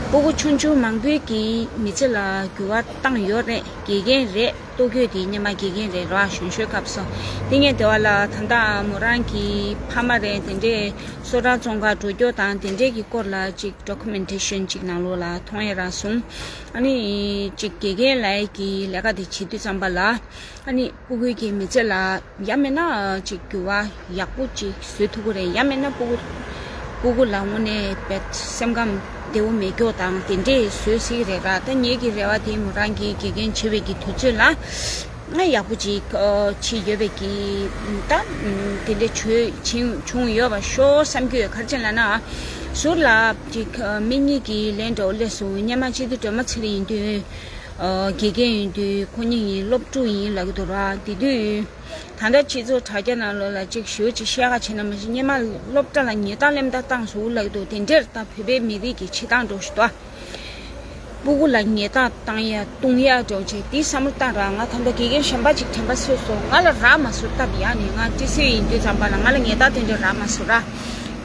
སྤུ་གུ་ཆུང་ཆུང་མང་པོའི་གི་མི་ཚེ་ལ་འགྱུར་བ་བཏང་ཡོད་རེད། དགེ་རྒན་རེད། ལྟོ་གོས་དེ་སྙེ་མ་དགེ་རྒན་རེད་ར། གཞོན་གཞོན་སྐབས་སུ་དེ་ངས་དེ་བ་ལ་ད་ལྟ་མོ་རང་གི་ཕ་མ་རེད། དེ་འདྲས་སོ་ཊར་བཙོང་ག་འགྲོ་རྒྱུ་དང་དེ་འདྲས་ཀྱི་སྐོར་ལ་ཅིག་ཌོ་ཀུ་མེན་ཊེ་ཤན་ཅིག་ནང་ལོགས་ལ་མཐོང་ཡ་རག་སོང་། ཨ་ནི་ཅིག་དགེ་རྒན་ལའི་གི་ལས་ཀ་དེ་བྱེད་དུས་ཙམ་པ་ལ་ཨ་ནི་སྤུ་གུའི་གི་མི་ཚེ་ལ་ཡང་མིན་ན་ཅིག་འགྱུར་བ་ཡག་པོ་ཅིག་བཟོ་ཐུབ་ཀྱི་རེད། ཡང་མིན་ན་སྤུ་གུ་སྤུ་གུ་ལ་དངོས་གནས་བེད་སེམས་ཁམས་བདེ་བོ་མེད་སྐྱོ་དང་དེ་འདྲས་བཟོས་སྲིད་རེད་ར། ད་ངེད་ཀྱི་རེ་བ་དེ་མོ་རང་གི་དགེ་རྒན་བྱེད་པའི་གི་དུས་ཚོད་ལ་ང་ཡག་པོ་ཅིག་ཨ་བྱེད་ཡོད་པའི་གི་ད་དེ་འདྲས་བྱུང་བྱུང་ཡོད་པ་ཤོག་བསམ་གྱི་ཡོད། ག་རེ་བྱས་ལབ་ན་ཟུར་ལ་ཅིག་ཨ་མི་གཉིས་ཀྱི་ལན་འདྲ་བོ་སླེབས་སོང་། སྔོན་མ་སྤྱི་འཐུས་སྒྲོལ་མ་ཚེ་རིང་ཡིན་དུས་ཨ་དགེ་རྒན་ཡིན་དུས་ཁོ་གཉིས་ཡིན་སློབ་ཕྲུག་ཡིན་ལབ་ཀྱི་འདུག་ར། དེ་དུས། ད་ལྟ་སྤྱི་ཚོགས་དྲ་རྒྱ་ནང་ལོགས་ལ་ཅིག་ཞུ་ཅིག་བཤད་ག་བྱས་ན་མ་གཞི་སྔོན་མ་སློབ་གྲྭ་ལ་ཉེས་རྡུང་སླེབས་ད་བཏང་སོང་ལབ་འདུག་དེ་འདྲར་ད་བོད་པའི་མི་རིགས་ཀྱི་བྱེད་སྟངས་འགྲོ་ཞིག་འདུག་སྤུ་གུ་ལ་ཉེས་རྡུང་བཏང་ཡ་བཏུང་ཡ་འགྲོ་བྱས་དེ་བསམ་བློ་བཏང་ར། ང་ད་ལྟ་དགེ་རྒན་གཞན་པ་ཅིག་དྲན་པ་གསོས་སོང་། ང་ལ་རག་མ་སོང་སྟབས་ཡག་ནས། ང་ཏི་སི་ཡིན་དུས་ཙམ་པ་ལ་ང་ལ་ཉེས་རྡུང་དེ་འདྲ་རག་མ་སོང་ར།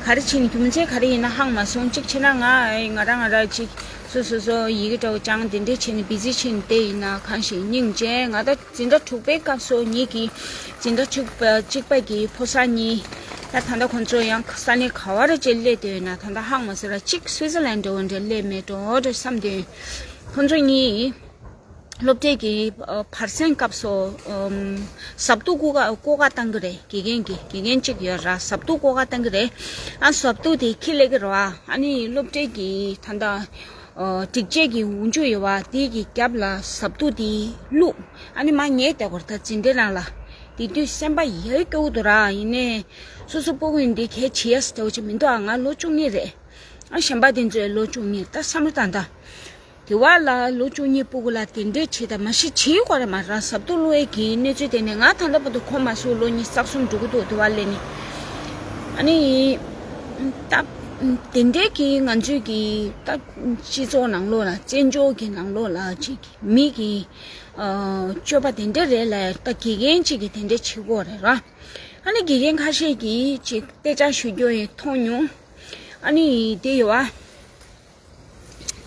ག་རེ་བྱས་ནས་རྒྱུ་མཚན་ག་རེ་ཡིན་ན་ཧང་མ་སོང་། གཅིག་བྱས་ན་ང་ཨེ་ང་རང་ང་རང་ཅིག་སོ་སོ་སོ་ཡི་གེ་འདྲ་བོ་སྦྱང་དེ་འདྲས་བྱས་ནས་བི་ཟི་བྱས་ནས་བསྡད་ཡིན་ན་གང་ཞིག་སྙིང་རྗེ། ང་ད་འཛིན་གྲྭ་དྲུག་པའི་སྐབས་སུ་ཉིད་ཀྱི་འཛིན་གྲྭ་གཅིག་པ་གཅིག་པ་གི་ཕོ་གསར་གཉིས། ད་ད་ལྟ་ཁོང་ཚོ་ཡང་ས་གནས་ག་བ་རེ་བཅས་སླེབས་བསྡད་ཡོད་ན། ད་ལྟ་ཧང་མ་སོང་ར། གཅིག་སུའི་ཙི་ལན་འདྲ་བོ་འདྲ་སླེབས་མེད་འགྲོ་འདྲ་བསམ་བསྡད། ཁོང་ཚོ་གཉིས་སློབ་གྲྭའི་གི་ཨ་བར་གསེང་སྐབས་སུ་ཨམ་ཟབ་ཏུ་ཀོ་ཀ་ཀོ་ཀ་བཏང་གི་རེད། དགེ་རྒན་གྱི་དགེ་རྒན་གཅིག་ཡོད་ར། ཟབ་ཏུ་ཀོ་ཀ་བཏང་གི་རེད། ཨ་ཟབ་ཏུ་དེ་ཁྱི་ལས་ཀྱི་རེད་བ། ཨ་ནི་སློབ་གྲྭའི་གི་ད་ལྟ་ཨ་སྒྲིག་ཆས་ཀྱི་འོག་འཇུག་ཡོད་བ། དེ་གི་རྒྱབ་ལ་ཟབ་ཏུ་དེ་བླུགས། ཨ་ནི་མ་ཉལ་བསྡད་ཀྱི་རེད། ད་འཛིན་གྲྭའི་ནང་ལ། དེ་དུས་སེམས་པ་ཡར་སྐྱོ་གི་འདུག་ར། ཡིན་ནའི་སོ་སོ་སྤུ་གུ་ཡིན་དུས་གལ་ཆེ་ཡ་ཟེར་བ་ཅིག་མི་འདུག་ཨ་ང་ལོ་བཅུ་གཉིས་རེད། ཨ་གཞན་པ་དེ་ཚོའི་ལོ་བཅུ་གཉིས། ད་བསམ་བློ་བཏང་ད། དེ་བ་ལ་ལོ་བཅུ་གཉིས་སྤུ་གུ་ལ་དེ་འདྲས་བྱེད་དང་མ་གཞི་བྱེད་དགོས་རེད་མ་ར། ཟབ་ཏུ་བླུགས་ཡས་ཀྱི་གནས་ཚུལ་དེ་ནི་ང་ད་ལྟ་བར་དུ་གོ་མ་སོང་། ལོ་ཉི་ཤུ་རྩ་གསུམ་འགྲོ་གི་འདུག་དེ་བ་ལས་ནི། ཨ་ནི་ད་དེ་འདྲས་ཀྱི་ང་ཚོའི་གི་ད་སྤྱི་ཚོགས་ནང་ལོགས་ལ་བཙན་བྱོལ་གྱི་ནང་ལོགས་ལ་ཅིག་མི་གི་ཨ་སྤྱོད་པ་དེ་འདྲས་རེད་ལ། ད་དགེ་རྒན་ཅིག་གིས་དེ་འདྲས་བྱེད་དགོས་རེད་ར། ཨ་ནི་དགེ་རྒན་ཁ་ཤས་ཀྱིས་ཅིག་སྐད་ཆ་ཞུ་རྒྱུ་ཡིན་མཐོང་མྱོང་། ཨ་ནི་དེ་ཡོད་བ།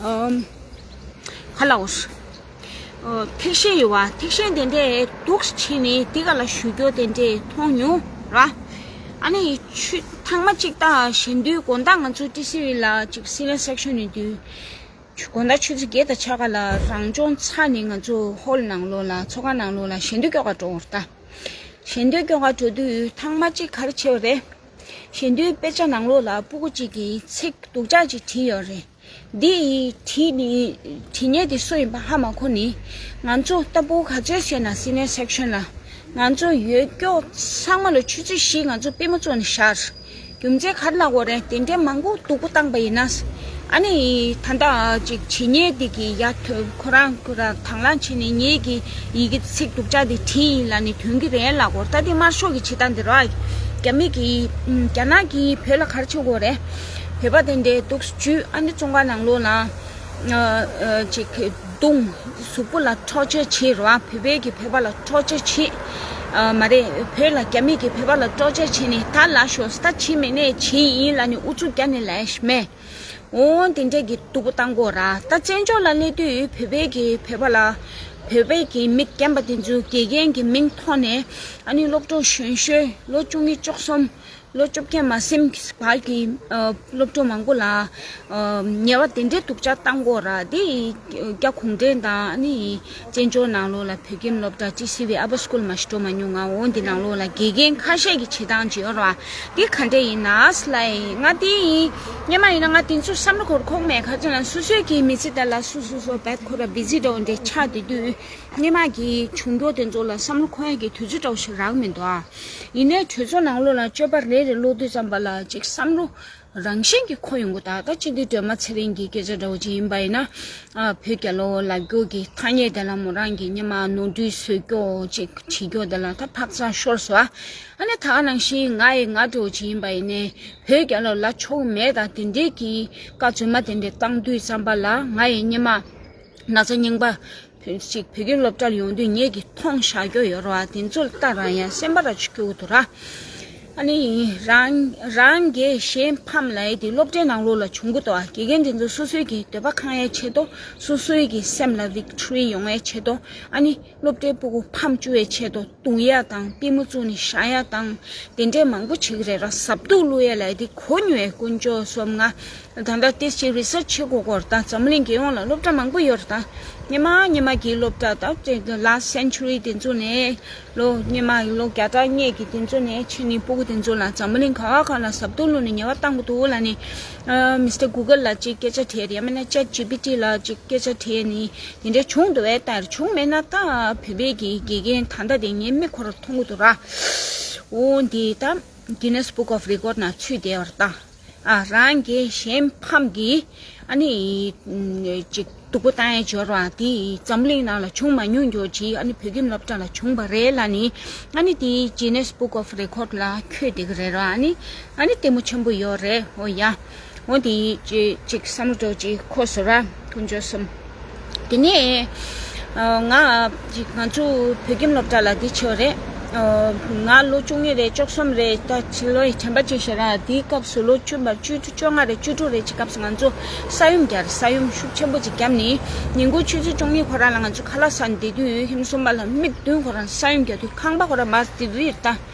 ཨམ། ག་ལ་འོ། ཨོ། ཐེག་ཆེན་ཡོད་བ། ཐེག་ཆེན་དེ་འདྲས་འདུག་བྱས་ནས་དེ་ག་ལ་ཞུ་རྒྱུ་དེ་འདྲས་མཐོང་མྱོང་ར། ཨ་ནི་ཆུ་ཐེངས་མ་གཅིག་ད་གཞེས་འདུན་དགོང་དག་ང་ཚོ་ཊི་སི་ཝི་ལ་ཅིག་སི་ནི་ཡར་སེག་ཤན་ཡིན་དུས། དགོང་དག་ཆུ་ཚོད་བརྒྱད་དང་ཕྱེད་ཀ་ལ་རང་སྦྱོང་ཚར་ནས་ང་ཚོ་ཧོལ་ནང་ལོགས་ལ་ཚོགས་ཁང་ནང་ལོགས་ལ་གཞེས་འདུན་སྐྱོར་ག་འགྲོ་བར་ད། གཞེས་འདུན་སྐྱོར་ག་འགྲོ་དུས་ཐེངས་མ་གཅིག་ག་རེ་བྱས་པ་རེད། གཞེས་འདུན་དཔེ་ཆ་ནང་ལོགས་ལ་སྤུ་གུ་གཅིག་གིས་ཚིག་སྡུག་ཅག་ཅིག་བྲིས་ཡོད་རེད། འདི་ཡི་བྲིས་ནི་བྲིས་མཁན་དེ་སུ་ཡིན་པ་ཧ་མ་གོ་ནི། ང་ཚོ་ལྟ་བུ་ག་ཚོད་བྱས་ན་སི་ནི་ཡར་སེག་ཤན་ལ་ ང་ཚོ་ཡོད་སྐྱོ་ཚང་མ་ལ་ཆུ་ཚོད་བཞི་ང་ཚོ་པུས་མོ་བཙུགས་ནས་བཞག་རྒྱུ་མཚན་ག་རེ་ལབ་དགོས་རེད། དེ་འདྲའི་མང་པོ་སྡུག་པོ་བཏང་པ་ཡིན་ན། ཨ་ནི་ད་ལྟ་ཅིག་བྱེད་ཉེས་དེ་གི་ཡ་ཐོ་ཁོ་རང་ཁོ་རང་དང་བླངས་བྱས་ནས་ངེད་ཀྱི་ཡི་གེ་ཚིག་སྡུག་ཅག་དེ་བྲིས་ཡིན་ལབ་ནས་ཐོན་གྱི་རེད་ལབ་དགོས་རེད། ད་དེ་དམར་ཤོག་གི་བྱེད་སྟངས་དེ་རེད་བ། རྒྱ་མི་གིས་རྒྱ་ནག་གིས་བོད་ལ་ག་རེ་བྱེད་དགོས་རེད། བོད་པ་དེ་འདྲའི་འདུག་སེ་འཇུས། ཨ་ནི་བཙོན་ཁང་ནང་ལོགས་ལ་ཅིག་རྡུང་། གཟུགས་པོ་ལ་ཊོར་ཅར་བྱེད་རོགས། བོད་པའི་གི་བོད་པ་ལ་ཊོར་ཅར་བྱེད། ཨ་མ་རེད། བོད་ལ་རྒྱ་མི་གི་བོད་པ་ལ་ཊོར་ཅར་བྱེད་ནས་ད་ལ་ཤོག་ད་བྱེད་མེད་ནས་བྱེད་ཡིན་ལབ་ནས་ཨུ་ཚུགས་རྒྱག་ནས་ལས་མེད། འོ་དེ་འདྲས་ཀྱི་སྡུག་པོ་བཏང་གོ་ར། ད་བཙན་བྱོལ་ལ་སླེབས་དུས་བོད་པའི་གི་བོད་པ་ལ་བོད་པའི་གི་མི་རྒན་པ་དེ་ཚོ་དགེ་རྒན་གྱི་མིང་ཐོག་ནས་ཨ་ནི་སློབ་གྲོགས་གཞོན་གཞོན་ལོ་བཅུ་གཉིས་བཅུ་གསུམ། ལོ་བཅོ་བརྒྱད་མ་ཟིན་བར་གྱི་ཨ་སློབ་ཕྲུག་མང་པོ་ལ་ཨ་ཉེས་པ་དེ་འདྲའི་སྡུག་ཅག་བཏང་གོ་ར། དེ་རྒྱ་གུང་ཁྲན་ཏང་ཨ་ནི་བཙན་བྱོལ་ནང་ལོགས་ལ་བོད་ཁྱིམ་སློབ་གྲྭ་ཅིག་སི་བི་ཨ་བ་སྐུལ་མ་ཞིག་འགྲོ་མ་མྱོང་། ང་འོ་འདི་ནང་ལོགས་ལ་དགེ་རྒན་ཁ་ཤས་ཀྱི་བྱེད་སྟངས་ཅིག་ཡོད་ར་བ། དེ་ག་འདྲས་ཡིན་ན་ལབ་ཡིན། ང་དེ་ཡིན་སྔོན་མ་ཡིན་ན་ང་དེ་ཚོ་བསམ་བློ་འཁོར་ཁོག་མེད། ག་ཚོད་ན་སོ་སོའི་གི་མི་ཚེ་དེ་ལ་སོ་སོ་སོ་བད་ཁོ་ར་བི་ཟི་འདྲ་བོ་འདྲས་ཆགས་བསྡད་དུས། སྔོན་མ་གི་བྱུང་རྒྱུ་དེ་ཚོ་ལ་བསམ་བློ་འཁོར་ཡ་གི་དུས་ཚོད་འདྲ་བོ་ཞིག་རག་མི་འདུག་ཨ། ཡིན་ནའི་གྲོས་ཚོགས་ནང་ལོགས་ལ་སྤྱོད་པ་རེ་རེ་ཀློག་དུས་ཙམ་པ་ལ་ཅིག་བསམ་བློ་རང་བཞིན་གྱིས་འཁོར་ཡོང་གི། ད་ལྟ་སྤྱི་འཐུས་སྒྲོལ་མ་ཚེ་རིང་གི་སྐད་ཆ་འདྲ་བོ་ཅིག་ཡིན་པ་ཡིན་ན། ཨ་བོད་རྒྱལ་ལོ་ལབ་རྒྱུ་གི་ཐ་སྙད་དེ་ལ་མོ་རང་གི་སྔོན་མ་ནོར་འཁྲུལ་བཟོ་རྒྱུ་ཅིག་བྱེད་རྒྱུ་དེ་ལ་ད་ཕག་ཚག་ཤོར་སོང་ཨ། ཨ་ནི་ད་ག་ནང་བཞིན་ང་ཡི་ང་འདྲ་བོ་ཅིག་ཡིན་པ་ཡིན་ནའི་བོད་རྒྱལ་ལོ་ལབ་ཆོག་མེད། ད་དེ་འདྲའི་གི་བཀའ་རྫུན་མ་དེ་འདྲ་བཏང་དུས་ཙམ་པ་ལ་ང་ཡི་སྔོན་མ་ན་ཚ་རྙིང་པ། བོད་ཅིག་བོད་ཁྱིམ་སློབ་གྲྭར་ཡོང་དུས་ངེད་ཀྱིས་མཐོང་བཞག་རྒྱུ་ཡོད་རེད་བ། དེ་ཚོ་ལ་ལྟ་རང་ཡང་སེམས་པ་ར་ཅིག་སྐྱོ་གི་འདུག་ར། ཨ་ནི་རང་རང་རྒྱལ་གཞན་ཕམ་ལབ་ཡས་དེ་སློབ་གྲྭའི་ནང་ལོགས་ལ་བྱུང་གི་འདུག་བ། དགེ་རྒན་དེ་ཚོ་སོ་སོའི་གི་འདོད་པ་ཁེངས་ཡས་ཆེད་དུ། སོ་སོའི་གི་སེམས་ལ་ཝིག་ཊོ་རི་ཡོང་ཡས་ཆེད་དུ། ཨ་ནི་སློབ་གྲྭའི་སྤུ་གུ་ཕམ་བཅུག་ཡས་ཆེད་དུ། རྡུང་ཡ་དང་པུས་མོ་བཙུགས་ནས་བཞག་ཡ་དང་། དེ་འདྲས་མང་པོ་བྱེད་ཀྱི་རེད་ར། ཟབ་ཏུ་བླུག་ཡ་ལབ་ཡས་དེ་གོ་མྱོང་ཡས་དཀོན་མཆོག་གསུམ། ང་ད་ལྟ་ཏིས་ཅིག་རི་སར་ཆི་བྱེད་དགོས་སྐོར་དང་། འཛམ་གླིང་རྒྱལ་ཡོངས་ལ་སློབ་གྲྭ་མང་པོ་ཡོད་རེད་ད། སྔོན་མ་སྔོན་མ་གི་སློབ་གྲྭ་ད་ལྟ་ལ་སེན་ཅུ་རི་དེ་ཚོ་ནས་ལོ་སྔོན་མ་ལོ་བརྒྱ་ཕྲག་སྔོན་གྱི་དེ་ཚོ་ནས་ཕྱིན་ནས་སྤུ་གུ་དེ་ཚོ་ལ་འཛམ་གླིང་ག་བ་ག་ལ་ཟབ་ཏུ་བླུགས་ནས་ཉེས་པ་བཏང་གི་འདུག་ལབ་ནས། ཨ་མི་སི་ཊར་གུ་གལ་ལ་ཅིག་སྐད་ཆ་དྲིས་ཡ་མིན་ན་ཅེ་ཊི་ཇི་པི་ཊི་ལ་ཅིག་སྐད་ཆ་དྲིས་ནས་དེ་འདྲ་བྱུང་འདུག་བས། ད་བྱུང་མེད་ན་ད་བོད་པའི་གི་དགེ་རྒན་ད་ལྟ་དེ་ངའི་མིག་ཁོ་ར་མཐོང་གི་འདུག་ར། འོ་འདི་ད་Guinness Book of Record ནང་ཚུད་བསྡད་པ་རེད་ད། ཨ་རང་གི་གཞན་ཕམ་གྱི་ཨ་ནི་ཅིག་སྡུག་པོ་བཏང་ཡས་སྦྱོར་བ་དེ་འཛམ་གླིང་ནང་ལ་བྱུང་མ་མྱོང་རྒྱུ་ཅིག་ཨ་ནི་བོད་ཁྱིམ་སློབ་གྲྭ་ལ་བྱུང་བ་རེད་ལབ་ནི། ཨ་ནི་དེ་Guinness Book of Record ལ་འཁོད་བསྡད་ཀྱི་རེད་ར། ཨ་ནི་ཨ་ནི་ལྟད་མོ་ཆེན་པོ་ཡོད་རེད། འོ་ཡ། འོ་དེ་ཅིག་ཅིག་བསམ་བློ་འདྲ་བོ་ཅིག་འཁོར་སོང་ར། དཀོན་མཆོག་གསུམ། དེ་ནས་ཨ་ང་ཅིག་ང་ཚོ་བོད་ཁྱིམ་སློབ་གྲྭ་ལ་འདི་བྱས་པ་རེད། ཨ་ང་ལོ་བཅུ་གཉིས་རེད། བཅུ་གསུམ་རེད། ད་ཕྱི་ལོ་ཡི་དྲན་པ་བརྗེད་ཤག་ར། དེའི་སྐབས་སུ་ལོ་བཅུ་པ་བཅུ་བཅོ་ལྔ་རེད། བཅུ་དྲུག་རེད། ཅིག་སྐབས་སུ་ང་ཚོ་ས་ཡོམ་བརྒྱབ་རེད། ས་ཡོམ་ཤུགས་ཆེན་པོ་ཅིག་བརྒྱབ་ནས་ཉིན་གུང་ཆུ་ཚོད་བཅུ་གཉིས་ཁོ་རང་ལ་ང་ཚོ་ཁ་ལག་ཟ་ནས་བསྡད་དུས་ཁྱིམ་གསུམ་པ་ལ་མིག་མདུན་ཁོ་རང་ས་ཡོམ་བརྒྱབ་དུས་ཁང་པ་ཁོ་རང་མར་དིར་རིར་ད།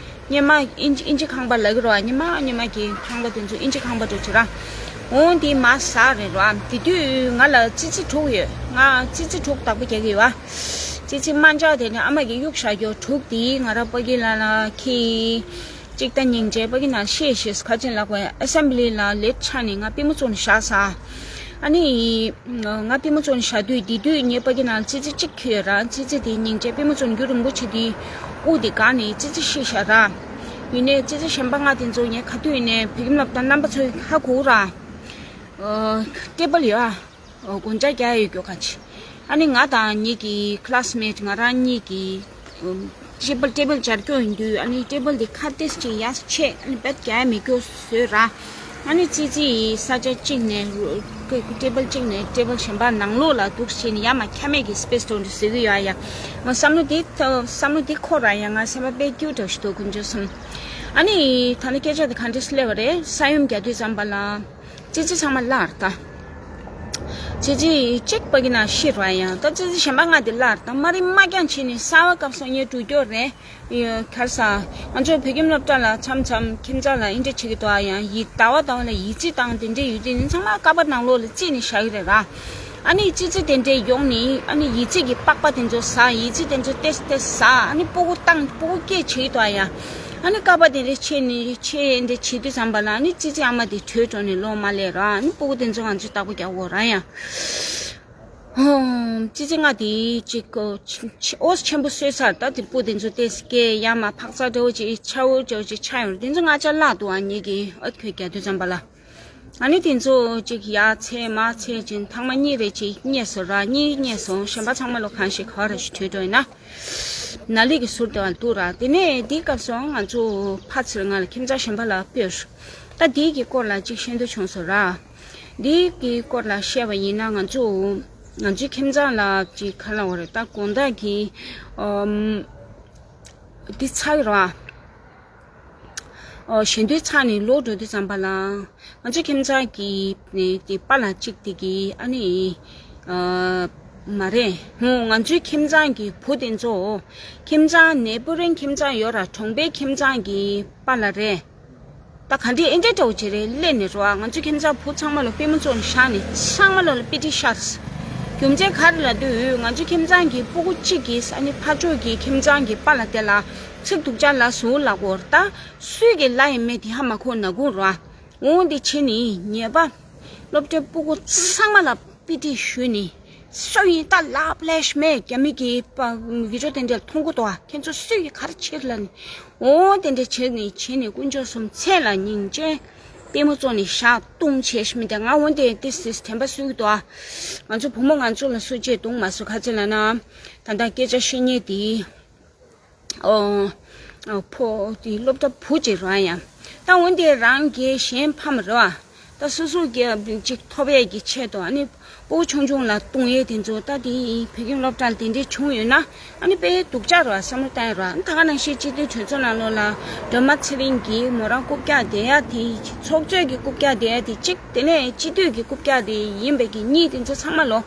སྔོན་མ་ཨིན་ཇི་ཨིན་ཇི་ཁང་པ་ལབ་ཀྱི་རེད་བ། སྔོན་མ་སྔོན་མ་གི་ཁང་པ་དེ་ཚོ་ཨིན་ཇི་ཁང་པ་འདྲ་བྱེད་ར། འོང་དེ་མ་ཟ་རེད་ར། དེ་དུས་ང་ལ་ཙི་ཙི་དྲུག་ཡོད། ང་ཙི་ཙི་དྲུག་བདག་པོ་རྒྱག་གི་ཡོད་བ། ཙི་ཙི་དམར་འཇགས་དེ་ནི་ཨ་མ་གིས་གཡུག་བཞག་རྒྱུ་དྲུག་དེ་ང་ར་ཕ་གི་ལ་ལ་ཁི་གཅིག་ད་སྙིང་རྗེ་ཕ་གི་ན་ཤེས་ཤེས་ཁ་ཅན་ལ་གོ་ཨེ་སེམ་བྷི་ལི་ལ་ལེ་ཊི་ཆགས་ནས་ང་པུས་མོ་བཙུགས་ནས་བཞག་ས། ཨ་ནི། ང་པུས་མོ་བཙུགས་ནས་བཞག་དུས་དེ་དུས་ངའི་པ་ཀི་ནང་ཙི་ཙི་གཅིག་འཁྱེར་ཡོད་ར། ཙི་ཙི་དེ་སྙིང་རྗེ་པུས་མོ་བཙུགས་ནས་རྒྱུན་རིང་པོ་བྱས་དུས་དབུགས་དེ་འགག་ནས་ཙི་ཙི་ཤི་ཤག་ར། ཡིན་ནའི་ཙི་ཙི་གཞན་པ་ལྔ་དེ་ཚོ་ངས་ག་དུས་ཡིན་ནའི་བོད་ཁྱིམ་སློབ་གྲྭ་རྣམ་པ་ཚོས་ཧ་གོ་ར། ཨ་ཊེ་བལ་ཡོད་ཨ། སྒོ་ལྕགས་རྒྱག་ཡོད་རྒྱུ་ག་ཅི། ཨ་ནི་ང་དང་ངེད་ཀྱི་ཁི་ལ་སི་མེ་ཊི་ང་རང་གཉིས་ཀྱིས། ཊེ་བལ་ཊེ་བལ་སྦྱར་རྒྱུ་ཡིན་དུས་ཨ་ནི་ཊེ་བལ་དེ་ཁ་ཏིས་ཅིག་ཡར་ཆེ། ཨ་ནི་བེད་རྒྱག་ཡ་མེད་རྒྱུ་བཟོས་ར། ཨ་ནི་ཙི་ཙི་ཡིས་ས་ཆ་གཅིག་ནས་ཊེ་བལ་གཅིག་ནས་ཊེ་བལ་གཞན་པ་ནང་ལོགས་ལ་འདུག་བྱས་ནས་ཡར་མར་འཁྱམ་མེད་ཀྱི་སི་པེ་སི་འདྲ་བོ་འདྲ་བཟོ་གི་ཡོད་ཨ་ཡ། ང་བསམ་བློ་དེ་ཐ་བསམ་བློ་དེ་འཁོར་ར་ཡ། ང་སེམས་པ་དཔེ་སྐྱིད་པོ་འདྲ་བོ་ཞིག་འདུག་དཀོན་མཆོག་གསུམ། ཨ་ནི་ད་ནི་སྐད་ཆ་དེ་ག་འདྲས་སེ་སླེབས་པ་རེད། ས་ཡོམ་རྒྱག་དུས་ཙམ་པ་ལ། ཙི་ཙི་ཚང་མ་བརླགས་རེད་ད། ཙི་ཙི་གཅིག་ཕ་གི་ནང་ཤི་རེད་ཡ། ད་ཙི་ཙི་གཞན་པ་ལྔ་དེ་བརླགས་རེད་ད། དམར་རིམ་དམར་རྐྱང་བྱས་ནས་གསར་པ་སྐབས་སུ་ངས་འགྲོ་རྒྱུ་རེད། ཡ་ག་རེ་ཟ། ང་ཚོ་བོད་ཁྱིམ་སློབ་གྲྭ་ལ་མཚམས་མཚམས་ཁྱིམ་ཚང་ལ་འདི་འདྲ་བྱེད་ཀྱི་འདུག་ཨ། ཡང་ཡི་ཟླ་བ་ཟླ་བ་ལ་ཡི་ཙི་བཏང་དེ་འདྲ་ཡོད་དུས་ནི་ཚང་མ་ཀ་པ་ནང་ལོགས་ལ་བརྩིས་ནས་བཞག་གི་རེད་ར། ཨ་ནི་ཙི་ཙི་དེ་འདྲས་ཡོང་ནི་ཨ་ནི་ཡི་ཙི་གི་པགས་པ་དེ་ཚོ་ཟ། ཡི་ཙི་དེ་ཚོ་ཏེས་ཏེས་ཟ། ཨ་ནི་སྤུ་གུ་བཏང་སྤུ་གུ་སྐྱེས་བྱེད་ཀྱི་འདུག་ཨ། ཡ་ཨ་ནི་ཀ་པ་དེ་འདྲས་ཆེ་ནི་ཆེ་འདྲས་བྱེད་དུས་ཙམ་པ་ལ་ཨ་ནི་ཙི་ཙི་ཨ་མ་དེ་བྲོས་འགྲོ་ནས་ལོག་མ་སླེབས་ར། ཨ་ནི་སྤུ་གུ་དེ་ཚོ་ང་ཚོས་བདག་པོ་རྒྱག་དགོས་ར་ཡ། ཧོམ། ཙི་ཙི་ང་དེ་ཅིག་གོ་ཆི་ཆི་ཨོ་ཆེན་པོ་གསོས་ཚར། ད་དེ་སྤུ་དེ་ཚོ་ཏེས་ཀེ་ཡ་མ་ཕག་ཚ་འདྲ་བོ་ཅིག་ཆ་བོ་འདྲ་བོ་ཅིག་ཆ་ཡོང་། དེ་ཚོ་ང་ཅག་བརླག་འདུག་ཨ་ཉིད་ཀྱི་ཨོ་ཁོས་རྒྱ་དུས་ཙམ་པ་ལ། ཨ་ནི་དེ་ཚོ་ཅིག་ཡ་ཚེ་མ་ཚེ་ཅིན་ཐང་མ་གཉིས་རེ་ཅིག་རྙེད་སོ་ར། གཉིས་རྙེད་སོང་། གཞན་པ་ཚང་མ་ལོ་གང་ཞིག་ག་རེ་ཞིག་དུས་འགྲོ་ཡིན་ན། ན་ལི་གི་ཟུར་དེ་བ་འདུག་ར། དེ་ནས་དེའི་སྐབས་སུ་ང་ཚོ་ཕ་ཚིར་ང་ལ་ཁྱིམ་ཚང་གཞན་པ་ལ་སྤོས། ད་དེའི་གི་སྐོར་ལ་ཅིག་ཤེས་འདོད་བྱུང་སོ་ར། འདི་གི་སྐོར་ལ་བཤད་པ་ཡིན་ན། ང་ཚོ་ང་ཚོའི་ཁྱིམ་ཚང་ལ་ཅིག་ག་ལ་བ་རེད། ད་དགོང་དག་གི་ཨམ་འདི་ཚར་ར། ཨོ་ཞེ་འདོད་ཚར་ནས་ལོག་འགྲོ་དུས་ཙམ་པ་ལ། ང་ཚོའི་ཁྱིམ་ཚང་གི་ནི་དེ་པཱ་ལགས་གཅིག་དེ་གི་ཨ་ནི་ཨ་མ་རེད། ཧུང་། ང་ཚོའི་ཁྱིམ་ཚང་གི་བུ་དེ་ཚོ། ཁྱིམ་ཚང་ནེ་པུ་རིང་ཁྱིམ་ཚང་ཡོད་ར། གྲོང་པའི་ཁྱིམ་ཚང་གི་པཱ་ལགས་རེད། ད་ག་འདྲའི་ཨེ་འདྲའི་འདྲ་བོ་ཅིག་རེད། སླེབས་ནས་རོ། ང་ཚོའི་ཁྱིམ་ཚང་བུ་ཚང་མ་ལོ་པུས་མོ་བཙུགས་ནས་བཞག་ནས་ཚང་མ་ལོ་ལ་པི་ཏི་ཤར། རྒྱུ་མཚན་ག་རེ་ལབ་དུས། ང་ཚོའི་ཁྱིམ་ཚང་གི་སྤུ་གུ་གཅིག་གིས་ཨ་ནི་ཕར་ཕྱོགས་ཀྱི་ཁྱིམ་ཚང་གི་པཱ་ལགས་དེ་ལ་ཚིག་སྡུག་ཅག་ལབ་སོང་ལབ་གོ་ར། ད་སུས་ཀྱིས་ལབ་ཡིན་མེད་དེ་ཧ་མ་གོ་ན་གོ་ར། འོ་འདི་བྱས་ནས་ཉེས་པ་སློབ་གྲྭའི་སྤུ་གུ་ཚང་མ་ལ་པི་ཏི་ཞུས་ནས། སུ་ཡིན་ད་ལབ་ལེ་ཤ་མེད། རྒྱ་མི་གི་པ་བི་ཌིའོ་དེ་འདྲ་མཐོང་གི་འདུག་ཨ། ཁྱེད་ཚོ་སུ་ཡིས་ག་རེ་བྱེད་ལབ་ནས། འོ་དེ་འདྲ་བྱས་ནས་བྱས་ནས་དཀོན་མཆོག་གསུམ་མཚན་ལ་སྙིང་རྗེ། པུས་མོ་བཙུགས་ནས་ཞག་བཏུང་བྱས་ཤི་མི་དེ་ང་འོ་དེ་ཏི་སིས་དྲན་པ་གསོས་ཀྱི་འདུག་ཨ། ང་ཚོ་བུ་མོ་ང་ཚོ་ལ་སུ་གཅིག་བརྡུང་མ་སོང་། ག་ཚོད་ལབ་ན། ད་ལྟ་སྐད་ཆ་བཤད་མཁན་དེ། ཨོ། ཨོ་ཕོ་དེ་སློབ་གྲྭ་བུ་གཅིག་རང་ཡང་། ད་འོན་ཏེ་རང་གི་གཞན་ཕམ་རེད་བ། ད་སོ་སོ་གི་ཅིག་ཐོབ་ཡས་ཀྱི་ཆེད་དུ་ཨ་ནི་སྤུ་གུ་ཆུང་ཆུང་ལ་བརྡུང་ཡས་དེ་ཚོ། ད་དེ་བོད་ཁྱིམ་སློབ་གྲྭ་ལ་དེ་འདྲས་བྱུང་ཡོད་ན། ཨ་ནི་དཔེ་སྡུག་ཅག་རེད་བ། བསམ་བློ་བཏང་ཡས་རེད་བ། ད་ག་ནང་བཞིན་སྤྱི་འཐུས་གྲོས་ཚོགས་ནང་ལོགས་ལ་སྒྲོལ་མ་ཚེ་རིང་གིས་མོ་རང་རྐུབ་བཀྱག་བསྡད་ཡ་དེ། ཚོགས་གཙོས་ཀྱི་རྐུབ་བཀྱག་བསྡད་ཡ་དེ་གཅིག་དེ་ནས་སྤྱི་འཐུས་ཀྱི་རྐུབ་བཀྱག་དེ་ཡིན་པའི་གི་གཉིས། དེ་ཚོ་ཚང་མ་ལོ།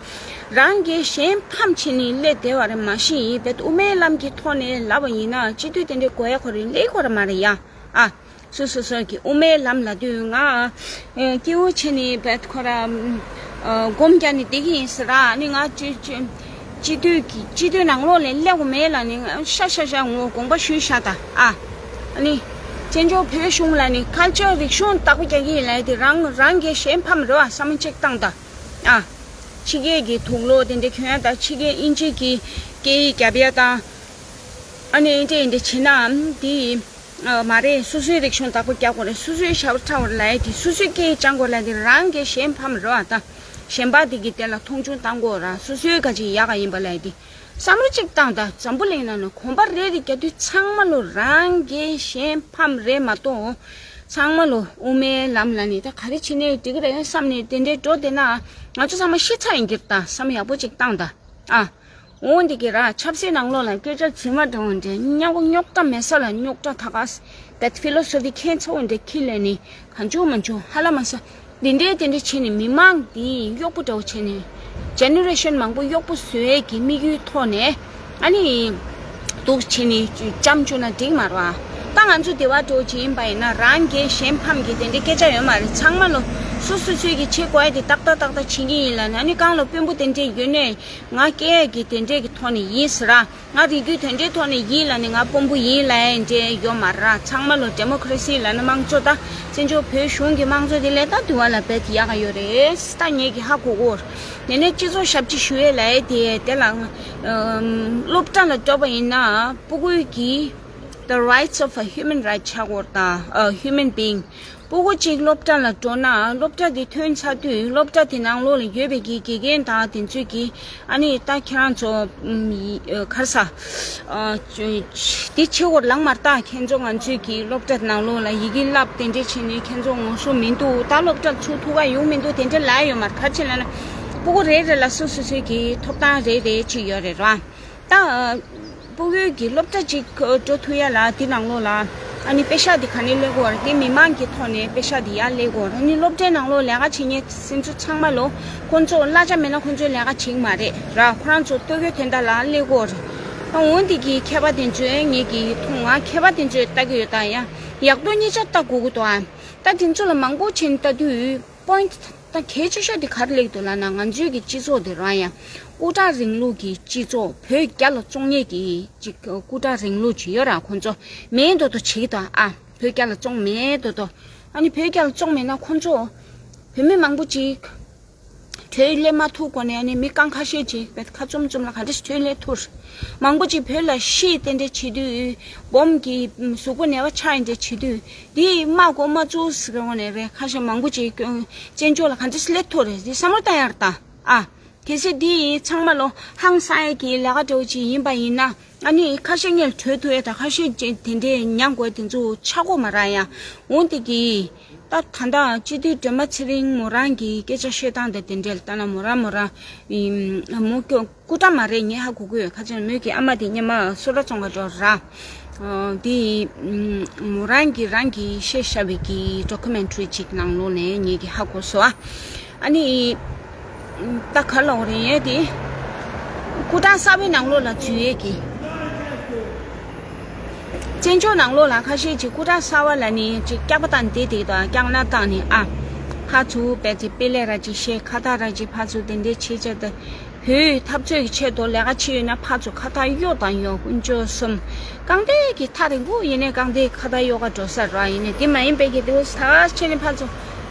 རང་གིས་གཞན་ཕམ་བྱས་ནས་སླེབས་བསྡད་པ་རེད། མ་གཞི་བེད་དབུ་མའི་ལམ་གྱི་ཐོག་ནས་ལབ་པ་ཡིན་ན། སྤྱི་འཐུས་དེ་འདྲའི་དགོས་ཡ་ཁོ་རང་སླེབས་ཁོ་རང་མ་རེད་ཡ། ཨ། སོ་སོ་སོ་གི་དབུ་མའི་ལམ་ལབ་དུས་ང་སྐྱེ་བོ་བྱས་ནས་བེད་ཁོ་རང་སྒོམ་རྒྱག་ནས་བསྡད་ཀྱི་ཡིན་ཟེར་ར། ཨ་ནི་ང་སྤྱི་སྤྱི་སྤྱི་འཐུས་ཀྱི་སྤྱི་འཐུས་ནང་ལོགས་ལ་སླེབས་དགོས་མེད་ལབ་ནས་ཤ་ཤ་ཤ་ངོ་དགོངས་པ་ཞུས་བཞག་ད། ཨ། ཨ་ནི་བཙན་བྱོལ་བོད་གཞུང་ལ་ནི་ཁ་ལྕགས་རིག་གཞུང་བདག་པོ་རྒྱག་གི་ཡིན་ལབ་ཡ་དེ་རང་རང་གི་གཞན་ཕམ་རེད་བ། བསམ་བློ་གཅིག་བཏང་ད། ཨ། ཕྱི་རྒྱལ་གྱི་དུག་ལོག་དེ་འདྲ་གྱོན་ཡ་དང་། ཕྱི་རྒྱལ་དབྱིན་ཇི་གི་སྐད་ཡིག་རྒྱབ་ཡ་དང་། ཨ་ནི་འདི་འདྲ་འདི་འདྲ་བྱེད་ནའང་དེ་མ་རེད། སོ་སོའི་རིག་གཞུང་བདག་པོ་རྒྱག་དགོས་རེད། སོ་སོའི་ཞབས་ཁྲ་བར་ལ་ཡ་དེ། སོ་སོའི་སྐད་ཡིག་སྦྱང་དགོས་ལ་དེ། རང་གི་གཞན་ཕམ་རེད་བ། ད་གཞན་པ་དེ་གི་དེ་ལ་མཐོང་ཆུང་བཏང་དགོས་ར། སོ་སོའི་ག་ཅིག་ཡག་ག་ཡིན་པ་ལ་ཡ་དེ། བསམ་བློ་གཅིག་བཏང་ད། འཛམ་བུ་གླིང་ནང་ན་གོམ་པ་རེ་རེ་རྒྱག་དུས་ཚང་མ་ལོ་རང་གི་གཞན་ཕམ་རེད་མ་གཏོགས། ཚང་མ་ལོ་དབུ་མའི་ལམ་ལ་ནི་ད་ག་རེ་བྱས་ནས་འགྲིག་གི་རེད་བསམ་ནས་དེ་འདྲའི་འགྲོ་བསྡད་ན། ང་ཚོ་ཚང་མ་ཤི་ཚར་ཡིན་གྱི་རེད་ད། བསམ་ཡག་པོ་གཅིག་བཏང་ད། ཨ། འོ་འདི་གི་ར། ཆབ་སྲིད་ནང་ལོགས་ལ་སྐད་ཆ་ཇི་མ་འདྲ་བོ་འདྲ། རྙོག་རྙོག་དྲ་མེད་ས་ལ་རྙོག་དྲ་ད་ག་ས། བེད་ཕི་ལོ་སོ་ཕི་ཁྱད་མཚར་བོ་འདྲ་ཁྱེར་ལས་ནི་གང་བྱུང་མང་བྱུང་ཧ་ལམ་མ་ས། འདི་འདྲའི་དེ་འདྲ་བྱས་ནས་མི་མང་འདི་གཡོག་པོ་འདྲ་བོ་བྱས་ནས། ཇེ་ནེ་རེ་ཤན་མང་པོ་གཡོག་པོ་བཟོ་ཡས་ཀྱི་དམིགས་ཡུལ་ཐོག་ནས། ཨ་ནི་འདུག་བྱས་ནས་བཅའ་མ་བཅུག་ན་འགྲིག་མ་རེད་བ། ད་ང་ཚོ་སྡེ་བ་འདྲ་བོ་ཅིག་ཡིན་པ་ཡིན་ན། རང་གི་གཞན་ཕམ་གྱི་དེ་འདྲའི་སྐད་ཆ་ཡོད་མ་རེད། ཚང་མ་ལོ་སོ་སོ་སོའི་གི་བྱེད་དགོས་ཡ་དེ་ཏག་ཏག་ཏག་ཏག་བྱེད་ཀྱི་ཡིན་ལབ་ནས། ཨ་ནི་གང་ལོ་དཔོན་པོ་དེ་འདྲས་ཡོད་ནས། ང་སྐད་ཡ་གི་དེ་འདྲས་ཀྱི་ཐོག་ནས་ཡིན་ཟེར་ར། ང་རིགས་རྒྱུད་དེ་འདྲའི་ཐོག་ནས་ཡིན་ལབ་ནས་ང་དཔོན་པོ་ཡིན་ལབ་ཡ་འདྲས་ཡོད་མ་རེད་ར། ཚང་མ་ལོ་ཌེ་མོ་ཀ་རེ་སི་ལབ་ན་དམངས་གཙོ། ད་བཙན་བྱོལ་བོད་གཞུང་གི་དམངས་གཙོ་དེ་ལས་ད་དུ་བ་ལ་བེད་ཡག་ག་ཡོད་རེད། ད་ངེད་ཀྱི་ཧ་གོ་གོ། དེ་ནས་སྤྱི་ཚོགས་ཞབས་ཕྱི་ཞུ་ཡས་ལབ་ཡ་དེ་དེ་ལ་སློབ་གྲྭ་ལ་འགྲོ་བ་ཡིན་ན་སྤུ་གུའི་གི་the rights of a human right ཆགས་གོ་ར། ད་ཨ་human being སྤུ་གུ་གཅིག་སློབ་གྲྭ་ལ་འགྲོ་ན། སློབ་གྲྭ་དེ་ཐོན་ཚར་དུས་སློབ་གྲྭ་དེ་ནང་ལོགས་ལ་ཡོད་པའི་གི་དགེ་རྒན་དང་དེ་ཚོས་གི་ཨ་ནི་ད་ཁྱེད་རང་ཚོ་ཨམ་ཡི་ཨ་ག་རེ་ཟ། ཨ་ཅོ་དེ་བྱེད་དགོས་ལངས་མ་རེད། ད་ཁྱེད་ཚོ་ང་ཚོའི་གི་སློབ་གྲྭ་ནང་ལོགས་ལ་ཡི་གེ་བསླབ་དེ་འདྲས་བྱས་ནས་ཁྱེད་ཚོ་ངོ་སོ་མི་འདུག་ད་སློབ་གྲྭ་ཚུར་ཐུག་ག་ཡོང་མི་འདུག་དེ་འདྲས་ལབ་ཡོད་མ་རེད། ག་རེ་བྱས་ལབ་ན་སྤུ་གུ་རེ་རེ་ལ་སོ་སོ་སོའི་གི་ཐོབ་ཐང་རེ་རེ་ཅིག་ཡོད་རེད་ར། ད་སྤུ་གུའི་གི་སློབ་གྲྭ་ཅིག་འགྲོ་ཐུབ་ཡ་ལ་དེ་ནང་ལོགས་ལ་ཨ་ནི་པེ་ཤག་དེ་ག་ནས་སླེབས་དགོས་རེད། དེ་མི་མང་གི་ཐོག་ནས་པེ་ཤག་དེ་ཡར་སླེབས་དགོས་རེད། ཨ་ནི་སློབ་གྲྭའི་ནང་ལོགས་ལས་ཀ་བྱེད་མཁན་སེམས་ཚོ་ཚང་མ་ལོ་ཁོང་ཚོ་གླ་ཆ་མེད་ན་ཁོང་ཚོའི་ལས་ཀ་བྱེད་ཀྱི་མ་རེད་ར། ཁོ་རང་ཚོ་ལྟོ་གོས་དེ་འདྲ་ལ་སླེབས་དགོས་རེད། ཨ་འོ་འདི་གི་མཁས་པ་དེ་ཚོས་ངེད་ཀྱི་མཐོང་ང་མཁས་པ་དེ་ཚོས་ལྟ་གི་ཡོད། ད་ཡང་ཡག་སྡུག་གཉིས་ཆ་ལྟ་དགོས་ཀྱི་འདུག་ཨ་ད་དེ་ཚོ་ལ་མང་པོ་ཕྱིན་ལྟ་དུས། པོ་ཡིན་ཊི་ད་གལ་ཆེ་ཤོས་དེ་ག་རེ་སླེབས་འདུག་ལབ་ན། ང་ཚོའི་གི་སྤྱི་ཚོགས་དེ་རང་ཡང་སྐུ་དྲག་རིང་ལུགས་ཀྱི་སྤྱི་ཚོགས། བོད་རྒྱ་ལ་བཙོང་མཁན་གྱི་ཅིག་སྐུ་དྲག་རིང་ལུགས་ཅིག་ཡོད་ར། ཁོང་ཚོ་མེད་མདོག་མདོག་བྱེད་ཀྱི་འདུག་ཨ། བོད་རྒྱ་ལ་བཙོང་མེད་མདོག་མདོག་ཨ་ནི་བོད་རྒྱ་ལ་བཙོང་མེད་ན་ཁོང་ཚོ་བོད་མི་མང་པོ་ཅིག་གྲོས་ དུས་སླེབས་མ་ཐུབ་གོང་ནས་ཨ་ནི་མི་རྐང་ཁ་ཤས་ཅིག་བས་ཁ་བཙུམ་བཙུམ་ལ་ག་འདྲ་ཞིག་དུས་སླེབས་ཐུབ། མང་པོ་ཅིག་བོད་ལ་ཤི་དེ་འདྲ་བྱེད་དུས་སྦོམ་གྱི་གཟུགས་པོ་ནད་པ་ཆགས་ཡིན་འདྲ་བྱེད་དུས་འདི་མ་གོ་མ་བཙུགས་ཟེར་གོང་ནས་བས་ཁ་ཤས་མང་པོ་ཅིག་བཙན་བྱོལ་ལ་ག་འདྲ་ཞིག་སླེབས་ཐུབ་རེད། འདི་བསམ་བློ་བཏང་ཡག་རེད་ད། ཨ། གལ་སྲིད་འདི་ཡིན་ཚང་མ་ལོ་ཧང་སང་ཡས་ཀྱི་ལས་ཀ་འདྲ་བོ་ཅིག་ཡིན་པ་ཡིན་ན་ཨ་ནི་ཁ་ཤས་ངས་བྲོས་ཐུབ་ཡས་དང་ཁ་ཤས་ཅིག་དེ་འདྲའི་ཉམས་དགོས་དེ་ཚོ་ཆགས་ཀྱི་མ་རེད་ཡ། འོན་ཏེ་གི་ད་ད་ལྟ་སྤྱི་འཐུས་སྒྲོལ་མ་ཚེ་རིང་མོ་རང་གི་སྐད་ཆ་བཤད་སྟངས་དང་དེ་འདྲ་ལ་ལྟ་ན་མོ་རང་མོ་རང་ཨིམ་མོ་སྐྱོ་སྐུ་དྲག་མ་རེད། ངས་ཧ་གོ་གི་ཡོད། ཁ་ཅིག་མོས་ཀྱི་ཨ་མ་དེ་སྔོན་མ་སོ་ལ་བཙོང་ག་འགྲོ་ར། ཨ་དེ་ཨིམ་མོ་རང་གི་རང་གི་བཤད་བཞག་པའི་གི་ཌོ་ཀུ་མེན་ཊ་རི་ཅིག་ནང་ལོགས་ནས་ངས་ཀྱི་ཧ་གོ་སོང་ཨ། ཨ་ནི། ད་ག་ལ་འོ་རེད་ཡས་དེ། སྐུ་དྲག་གསར་པའི་ནང་ལོགས་ལ་འཛུལ་ཡས་ཀྱི། བཙན་བྱོལ་ནང་ལོགས་ལ་ཁ་ཤས་ཀྱིས་སྐུ་དྲག་གསར་པ་ལ་ནི་ཅིག་སྐྱག་པ་བཏང་བསྡད་དེ་དང་སྐྱག་སྣ་བཏང་ནས་ཨ། ཕར་ཚུར་བལ་ཚེ་དཔེ་ལས་ར་ཅིག་བཤད་ཁ་བཏགས་ར་ཅིག་ཕར་ཚུར་དེ་འདྲའི་བྱེད་བྱ་དང་། བོད་འཐབ་རྩོད་ཀྱི་ཆེད་དུ་ལས་ཀ་བྱེད་ཡོད་ན་ཕར་ཚུར་ཁ་བཏགས་གཡོ་དང་གཡོ་དཀོན་མཆོག་གསུམ། རྐང་སྟེགས་ཀྱི་ཐག་རིང་པོ་ཡིན་ནའི་རྐང་སྟེགས་ཁ་བཏགས་གཡོ་ག་འགྲོ་ས་ར་ཡིན་ནའི་དེ་མ་ཡིན་པའི་གི་དེ་ས་ཆེ་ནི་ཕར་ཚུར་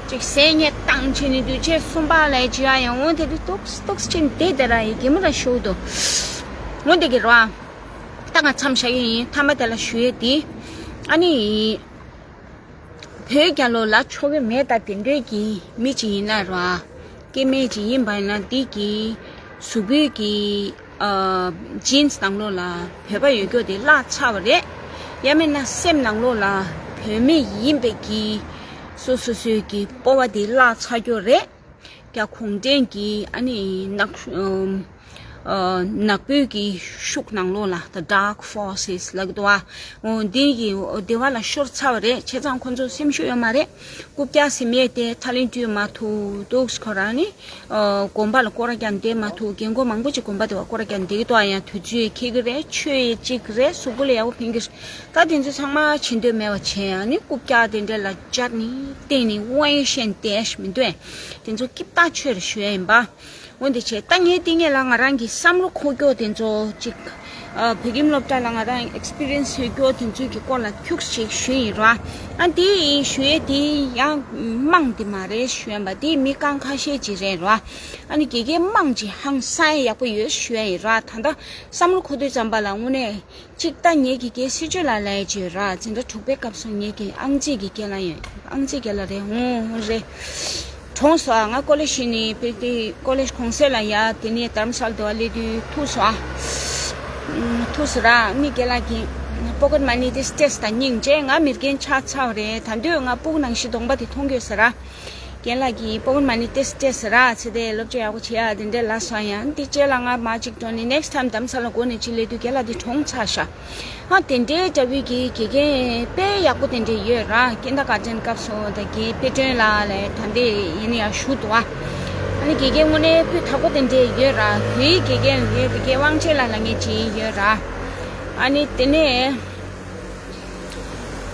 ཅིག་ཟས་ཉེ་བཏང་བྱས་ནས་དུས་ཆེན་གསུམ་པ་ལ་བྱེད་ཡ་ཡང་འོན་ཏེ་དུ་ཏོག་ཏོག་ཅིག་དེ་དེ་ར་ཡི་གེ་མོ་ལ་ཤོག་དུ་འོན་ཏེ་གི་ར་ད་ང་མཚམས་བཞག་གི་ཡིན། ཐ་མ་དེ་ལ་ཞུ་ཡས་དེ་ཨ་ནི། བོད་རྒྱལ་ལོ་ལ་ཆོག་གི་མེད་ད་དེ་འདྲའི་གི་མི་ཅིག་ཡིན་ན་ར། སྐྱེ་དམན་ཅིག་ཡིན་པ་ཡིན་ན་འདི་གི་གཟུགས་པོའི་གི་ཨ་ཇིན་སི་ནང་ལོགས་ལ་བོད་པ་ཡོད་རྒྱུ་དེ་བརླག་ཚར་བ་རེད། ཡང་མིན་ན་སེམས་ནང་ལོགས་ལ་བོད་མི་ཡིན་པའི་གི་སོ་སོ་སོའི་གི་སྤོབས་པ་དེ་བརླག་ཚར་རྒྱུ་རེད། རྒྱ་གུང་ཁྲན་གྱི་ཨ་ནི་ནག་ཨ་ནག་པོའི་གི་ཤུགས་ནང་ལོགས་ལ་the dark forces ལབ་ཀྱི་འདུག་ཨ། འོ་འདི་གི་འོ་སྡེ་བ་ལ་ཤོར་ཚར་བ་རེད། བྱས་ཙང་ཁོ་ཚོ་སེམས་ཤུགས་ཡོད་མ་རེད། རྐུབ་བཀྱག་ཟིན་མེད་དེ་ཐ་ལན་སྤྲོད་མ་ཐུབ་འདུག་ཁོ་རང་ནི་ཨ་དགོན་པ་ལ་སྐོར་ར་རྒྱག་བསྡད་མ་ཐུབ། རྒན་རྒོན་མང་པོ་ཅིག་དགོན་པ་དེ་བ་སྐོར་ར་རྒྱག་བསྡད་ཀྱི་འདུག་ཨ། ཡང་དུས་ཚོད་འཁྱེལ་གྱི་རེད། ཆོས་ཡི་གཅིག་རེད། གཟུགས་པོ་ལ་ཡག་པོ་ཕན་གྱི་རེད། ད་དེ་ཚོ་ཚང་མ་བྱེད་འདོད་མེད་པ་བྱས་ཡང་ནི་རྐུབ་བཀྱག་དེ་འདྲ་ལ་སྦྱར་ནས་བསྟན་ནས་དབང་ཡོད་ཤེས་བསྡད་མི་འདུག་དེ་ཚོ་སྐྱིད་པ་ཆོས་རེ་ཞུ་ཡ་ཡིན་པ། འོན་ཏེ་བྱས་ད་ངས་དེ་ངས་ལ་ང་རང་གི་བསམ་བློ་འཁོར་སྐྱོ་དེ་ཚོ་ཅིག་ཨ་བོད་ཁྱིམ་སློབ་གྲྭ་ལ་ང་རང་ཨེག་སི་པི་རི་ཡན་སི་ཡོད་སྐྱོ་དེ་ཚོའི་གི་སྐོར་ལ་ཁྱུག་ཅིག་ཞུས་ཡིན་ར། ཨ་དེ་ཞུ་ཡས་དེ་ཡང་མང་དེ་མ་རེད་ཞུ་ཡ་ཡིན་པ། དེ་མི་རྐང་ཁ་ཤས་ཅིག་རེད་ར། ཨ་ནི་དགེ་རྒན་མང་ཅིག་ཧང་སང་ཡག་པོ་ཡོད་ཞུ་ཡ་ཡིན་ར། ད་ལྟ་བསམ་བློ་འཁོར་དུས་ཙམ་པ་ལ་དངོས་གནས། གཅིག་ད་ངེད་ཀྱི་རྒན་སྲིད་སྤྱོད་ལ་ལས་བྱོས་ར། འཛིན་གྲྭ་དྲུག་པའི་སྐབས་སུ་ངེད་ཀྱི་ཨང་རྩིས་ཀྱི་རྒན་ལགས་ཡོད། ཨང་རྩིས་རྒན་ལགས་རེད། འོང་འོང་རེད། གྲོངས་སོང་ཨ། ང་ཀོ་ལེ་ཇི་ནས་ཕེབས་ཏེ་ཀོ་ལེ་ཇི་གུང་སེང་ལ་ཡ་དེ་ནས་དྷ་རམ་ས་ལ་དེ་བ་སླེབས་དུས་ཐུག་སོང་ཨ། ཐུག་སོང་ར། ཨ་ནི་རྒན་ལགས་ཀྱིས་པོ་ཀེཊ་མ་ནི་དེ་སྤྲད་སོང་། ད་སྙིང་རྗེ། ང་མི་རྒན་ཆགས་ཚར་བ་རེད། ད་དུང་ང་སྤུ་གུ་ནང་བཞིན་གདོང་པ་དེ་མཐོང་གི་ཡོད་ས་ར། རྒན་ལགས་ཀྱིས་པོ་ཀེཊ་མ་ནི་དེ་སྤྲད་ཟེར་ར། ཚེ་དེ་སློབ་སྦྱོང་ཡག་པོ་བྱེད་ཡ་དེ་འདྲའི་ལབ་སོང་ཡ། འདི་རྗེས་ལ་ང་མ་གཅིག་འགྲོ་ནི་ནེག་སི་ཊའིམ་དྷ་རམ་ས་ལ་སྒོ་ནས་ཅིག་སླེབས་དུས་རྒན་ལགས་འདི་གྲོངས་ཚར་ཤག་ཨ་དེ་འདྲའི་འདྲ་བོའི་གི་དགེ་རྒན་དཔེ་ཡག་པོ་དེ་འདྲ་ཡོད་ར། ཀིན་ཌར་གྷར་ཌན་སྐབས་སུ་ད་རྒན་དཔེ་སྟོན་ལགས་ལས་ད་འདི་ཡིན་ཡ་ཞུ་འདུག་ཨ། ཨ་ནི་དགེ་རྒན་དངོས་གནས་སྤུས་དག་པོ་དེ་འདྲ་ཡོད་ར། བོད་ཡིག་དགེ་རྒན་ཡོད། དགེ་རྒན་དབང་ཆེན་ལགས་ལབ་མཁན་ཅིག་ཡོད་ར། ཨ་ནི་དེ་ནས།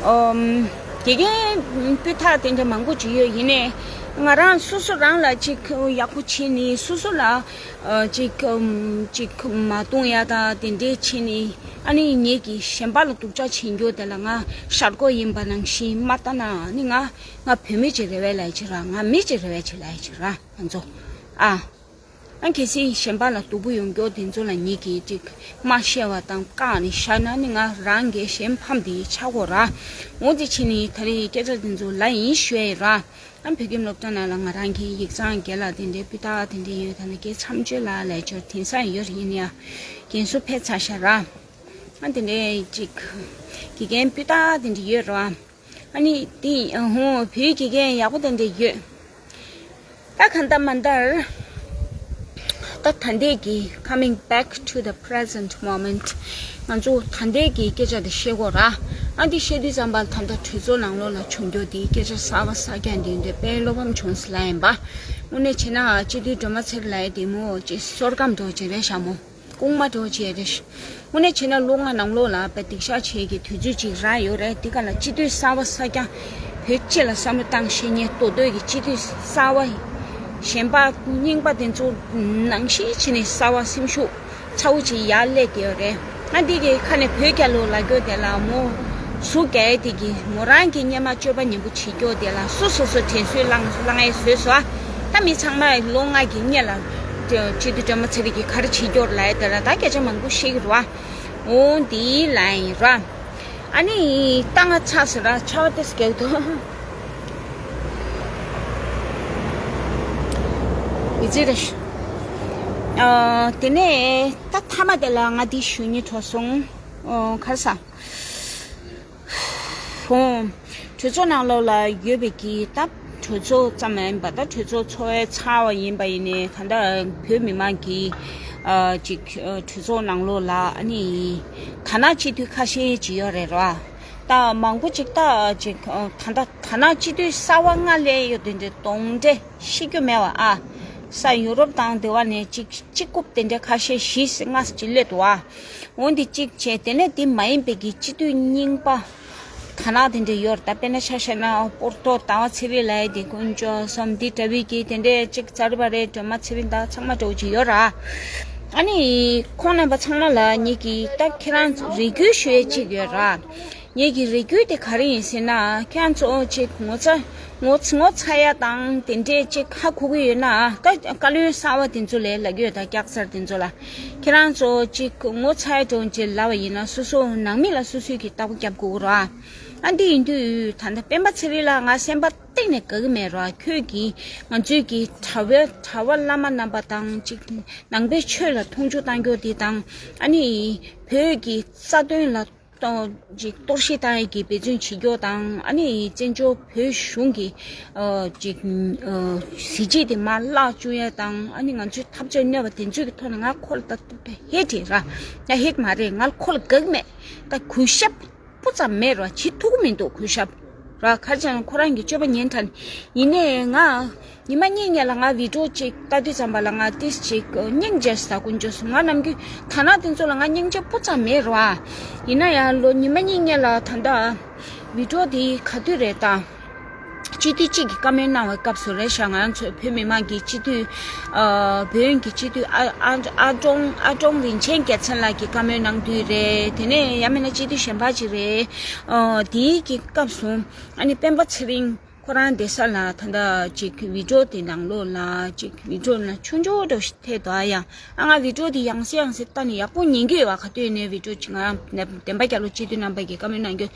ཨོམ། དགེ་རྒན་སྤུས་དག་དེ་འདྲ་མང་པོ་ཅིག་ཡོད། ཡིན་ནའི་ང་རང་སོ་སོ་རང་ལ་ཅིག་ཡག་པོ་བྱས་ནས་སོ་སོ་ལ་ཨ་ཅིག་ཨོམ་ཅིག་མ་གཏོང་ཡ་ད་དེ་འདྲའི་བྱས་ནས། ཨ་ནི་ངེད་ཀྱིས་གཞན་པ་ལ་སྡུག་ཅག་བྱེད་རྒྱུ་དེ་ལ་ང་ཤར་སྒོ་ཡིན་པ་ནང་བཞིན་མ་ལྟ་ན། ཨ་ནི་ང་ང་བོད་མི་ཅིག་རེད་པས་ལབ་ཡ་ཅིག་ར། ང་མི་ཅིག་རེད་པས་ཅིག་ལབ་ཡ་ཅིག་ར། ང་ཚོ་ཨ། ཨ་གལ་སྲིད་གཞན་པ་ལ་སྡུག་པོ་ཡོང་རྒྱུ་དེ་ཚོ་ལ་ངེད་ཀྱིས་ཅིག་མ་བཤད་པ་དང་བཀག་ནས་བཞག་ན་ནི་ང་རང་གི་གཞན་ཕམ་དེ་ཆགས་དགོས་ར། འོ་དེ་བྱས་ནས་ད་རེས་སྐད་ཆ་དེ་ཚོ་ལབ་ཡིན་ཞུ་ཡ་ཡིན་ར། ཨ་བོད་ཁྱིམ་སློབ་གྲྭ་ནང་ལ་ང་རང་གི་ཡིག་ཚང་རྒན་ལགས་དེ་འདྲའི་སྤུས་དག་དེ་འདྲ་ཡོད། ད་ནི་རྒན་མཚམས་གཅོད་ལགས་ལབ་ཡ་ཅིག་དེང་སང་ཡོད་རེད། ཡིན་ཡ་རྒན་གསོ་ཕེབས་ཚར་ཤག་ར། ཨ་དེ་འདྲའི་ཅིག་དགེ་རྒན་སྤུས་དག་དེ་འདྲ་ཡོད་ར། ཨ་ནི་དེ་ཧོ་བོད་དགེ་རྒན་ཡག་པོ་དེ་འདྲ་ཡོད། ད་གང་ལྟར་མ་ལྟར། ད་ད་ལྟའི་གི་coming back to the present moment ང་ཚོ་ད་ལྟའི་གི་སྐད་ཆ་དེ་བཤད་དགོས་ར། ཨ་འདི་བཤད་དུས་ཙམ་པ་ད་ལྟ་གྲོས་ཚོགས་ནང་ལོགས་ལ་བྱུང་རྒྱུ་དེ་སྐད་ཆ་གསར་པ་གསར་རྐྱང་འདི་འདི་དཔེ་བློ་ཕམ་བྱུང་ཟེར་ལབ་ཡིན་པ། དངོས་གནས་བྱས་ན་སྤྱི་འཐུས་སྒྲོལ་མ་ཚེ་རིང་ལབ་ཡ་དེ་མོ་ཅིག་བསོད་སྐམ་འགྲོ་ཅིག་རེད་ཤག་མོ། རྐུན་མ་འདྲ་བོ་བྱས་རེད། དངོས་གནས་བྱས་ན་ལོ་ལྔ་ནང་ལོགས་ལ་དཔེ་སྡིག་བཤགས་བྱེད་ཀྱི་དུས་ཚོད་ཅིག་རག་ཡོད་རེད། དེ་ག་ལ་སྤྱི་འཐུས་གསར་པ་གསར་རྐྱང་བོད་སྤྱི་ལ་བསམ་བློ་བཏང་ཤེས་མཁན་མདོ་སྟོད་ཀྱི་སྤྱི་འཐུས་གསར་པ་གཞན་པ་རྙིང་པ་དེ་ཚོ་ནང་བཞིན་བྱས་ནས་གསར་པ་སེམས་ཤུགས་ཚ་བོ་ཅིག་ཡར་སླེབས་བསྡད་ཡོད་རེད། ང་འདི་གི་ཁ་ནས་བོད་རྒྱལ་ལོ་ལབ་རྒྱུ་དེ་ལ་མོ་ཟུག་རྒྱག་ཡས་དེ་གི་མོ་རང་གི་སྔོན་མ་སྤྱོད་པ་ངན་པོ་བྱེད་རྒྱུ་དེ་ལ་སོ་སོ་སོ་དྲན་གསོ་བསླང་བསླང་ཡས་བཟོས་སོ། ད་མི་ཚང་མ་ལོ་ལྔ་གི་སྔོན་ལ་སྤྱི་འཐུས་སྒྲོལ་མ་ཚེ་རིང་གིས་ག་རེ་བྱེད་རྒྱུ་རེད་ལབ་ཡ་དེ་ལ་ད་སྐད་ཆ་མང་པོ་བཤད་ཀྱི་རེད་བ། འོ་འདི་ལབ་ཡིན་ར། ཨ་ནི་ད་ང་ཚ་ཟེར་ར་ཆར་པ་ཏོག་ཙམ་རྒྱག་འདུག་མི་ཚེ་རེ་ཞུ། ཨ། དེ་ནས་ད་མཐའ་མ་དེ་ལ་ང་འདི་ཞུ་སྙིང་བྲོ་སོང་། ཨོ། ག་རེ་ཟ། ཧོ། གྲོས་ཚོགས་ནང་ལོགས་ལ་ཡོད་པའི་གི་ད་གྲོས་ཚོགས་ཙམ་མ་ཡིན་པ་ད་གྲོས་ཚོགས་ཚོགས་པའི་ཚར་བ་ཡིན་པ་ཡིན་ནའི་ད་ལྟ་བོད་མི་མང་གི་ཨ་ཅིག་ཨ་གྲོས་ཚོགས་ནང་ལོགས་ལ་ཨ་ནི་ད་ནང་སྤྱི་འཐུས་ཁ་ཤས་ཅིག་ཡོད་རེད་ར། ད་མང་པོ་ཅིག་ད་ཅིག་ཨ་ད་ད་ད་ནང་སྤྱི་འཐུས་གསར་པ་ལྔ་སླེབས་ཡོད་དེ་འདྲའི་གདོན་འདྲེ་ཤི་རྒྱུ་མེད་པ་ཨ། ས་ཡུ་རོབ་དང་དེ་བ་ནས་ཅིག་གཅིག་རྐུབ་དེ་འདྲ་ཁ་ཤས་བཞི་ལྔ་ཅིག་སླེབས་འདུག་ཨ། འོ་འདི་གཅིག་བྱས། དེ་ནས་འདི་མ་ཡིན་པའི་གི་སྤྱི་འཐུས་རྙིང་པ་ད་ནང་དེ་འདྲ་ཡོད་རེད། ད་དཔེར་ན་ཆ་བཞག་ན་པོར་ཏོ་ཟླ་བ་ཚེ་རིང་ལབ་ཡ་དེ་དཀོན་མཆོག་གསུམ་འདི་འདྲ་བའི་གི་དེ་འདྲས་ཅིག་ཙ་རི་བ་རེད། སྒྲོལ་མ་ཚེ་རིང་ད་ཚང་མ་འདྲ་བོ་ཅིག་ཡོད་ར། ཨ་ནི་ཁོང་རྣམ་པ་ཚང་མ་ལ་ངེད་ཀྱིས་ད་ཁྱེད་རང་རེ་སྐུལ་ཞུ་ཡས་ཅིག་ཡོད་ར། ངེད་ཀྱི་རེ་སྐུལ་དེ་ག་རེ་ཡིན་ཟེར་ན། ཁྱེད་རང་ཚོ་ཅིག་ངོ་ཚ་ངོ་ཚ་ངོ་ཚ་ཡ་དང་དེ་འདྲས་ཅིག་ཧ་གོ་གི་ཡོད་ན། ད་བཀའ་བློན་གསར་བ་དེ་ཚོ་ལ་ལབ་ཀྱི་ཡོད། ད་སྐྱག་གསར་དེ་ཚོ་ལ། ཁྱེད་རང་ཚོ་ཅིག་ངོ་ཚ་ཡ་འདྲ་བོ་ཅིག་ལབ་པ་ཡིན་ན་སོ་སོ་ནང་མི་ལ་སོ་སོས་ཀྱི་ལྟ་སྐོར་རྒྱབ་དགོས་ར། ཨ་འདི་ཡིན་དུས་ད་ལྟ་སྤེན་པ་ཚེ་རིང་ལ་ང་སེམས་པ་གཏིང་ནས་དགའ་གི་མེད་ར། ཁྱོད་ཀྱིས་ང་ཚོའི་གི་གྲྭ་པ་གྲྭ་པ་བླ་མ་རྣམ་པ་དང་ཅིག་ནང་པའི་ཆོས་ལ་མཐོང་ཆུང་བཏང་རྒྱུ་དེ་དང་ཨ་ནི་བོད་ཀྱི་རྩ་དོན་ལ་གཏོང་ཅིག་གཏོར་བཤིག་བཏང་ཡས་ཀྱི་འབད་བརྩོན་བྱེད་རྒྱུ་དང་ཨ་ནི་བཙན་བྱོལ་བོད་གཞུང་གི་ཨ་ཅིག་ཨ་གཟི་བརྗིད་དེ་མར་བརླག་བཅུག་ཡས་དང་ཨ་ནི་ང་ཚོའི་འཐབ་རྩོད་གནོད་པ་དེ་ཚོའི་གི་ཐོག་ནས་ང་ཁོ་ལ་ད་ཐུག་པའི་ཧེ་དྲིས་ར། ཡ་ཧེ་མ་རེད། ང་ཁོ་ལ་དགའ་གི་མེད། ད་གུས་ཞབས་སྤུ་ཙམ་མེད་ར། བྱེད་ཐུབ་ཀྱི་མི་འདུག་གུས་ཞབས་ར། ག་རེ་བྱས་ན་ཁོ་རང་གི་སྤྱོད་པ་ཉན་དྲན། ཡིན་ནའི་ང་ཉི་མ་གཉིས་སྔོན་ལ་ང་བི་ཌིའོ་ཅིག་ལྟ་དུས་ཙམ་པ་ལ་ང་ཏིས་ཅིག་སྙིང་རྗེ་ས་དཀོན་མཆོག་གསུམ། ང་ནམ་རྒྱུན་ཐ་ན་དེ་ཚོ་ལ་ང་སྙིང་རྗེ་སྤུ་ཙམ་མེད་ར། ཡིན་ན་ཡང་ལོ་ཉི་མ་གཉིས་སྔོན་ལ་ད་ལྟ་བི་ཌིའོ་དེ་ག་དུས་རེད་ད། སྤྱི་འཐུས་གཅིག་གིས་བཀའ་མོལ་གནང་བའི་སྐབས་སུ་རེད་ཤག་ང་རང་ཚོའི་བོད་མི་མང་གི་སྤྱི་འཐུས་ཨ་བོད་ཡོངས་ཀྱི་སྤྱི་འཐུས་ཨ་ཨ་ཨ་ཀྲོང་ཨ་ཀྲོང་རིན་ཆེན་རྒྱལ་མཚན་ལགས་ཀྱིས་བཀའ་མོལ་གནང་དུས་རེད། དེ་ནས་ཡང་མིན་ན་སྤྱི་འཐུས་གཞན་པ་ཅིག་རེད། ཨ་དེའི་གི་སྐབས་སུ་ཨ་ནི་སྤེན་པ་ཚེ་རིང་ཁོ་རང་བསྡད་ས་ལ་ད་ལྟ་ཅིག་བི་ཌིའོ་དེ་ནང་ལོགས་ལ་ཅིག་བི་ཌིའོ་ལ་ཆུང་ཆུང་འདྲ་ཞིག་ཐེབས་འདུག་ཨ། ཡང་ཨ་ང་བི་ཌིའོ་དེ་ཡང་སེ་ཡང་སེ་ལྟ་ནས་ཡག་པོ་ཉན་གྱི་ཡོད་པ། ག་དུས་ནས་བི་ཌིའོ་ཅིག་ང་རང་བདེན་པ་རྒྱལ་ལོ་སྤྱི་འཐུས་རྣམ་པ་གིས་བཀའ་མོལ་གནང་རྒྱུ་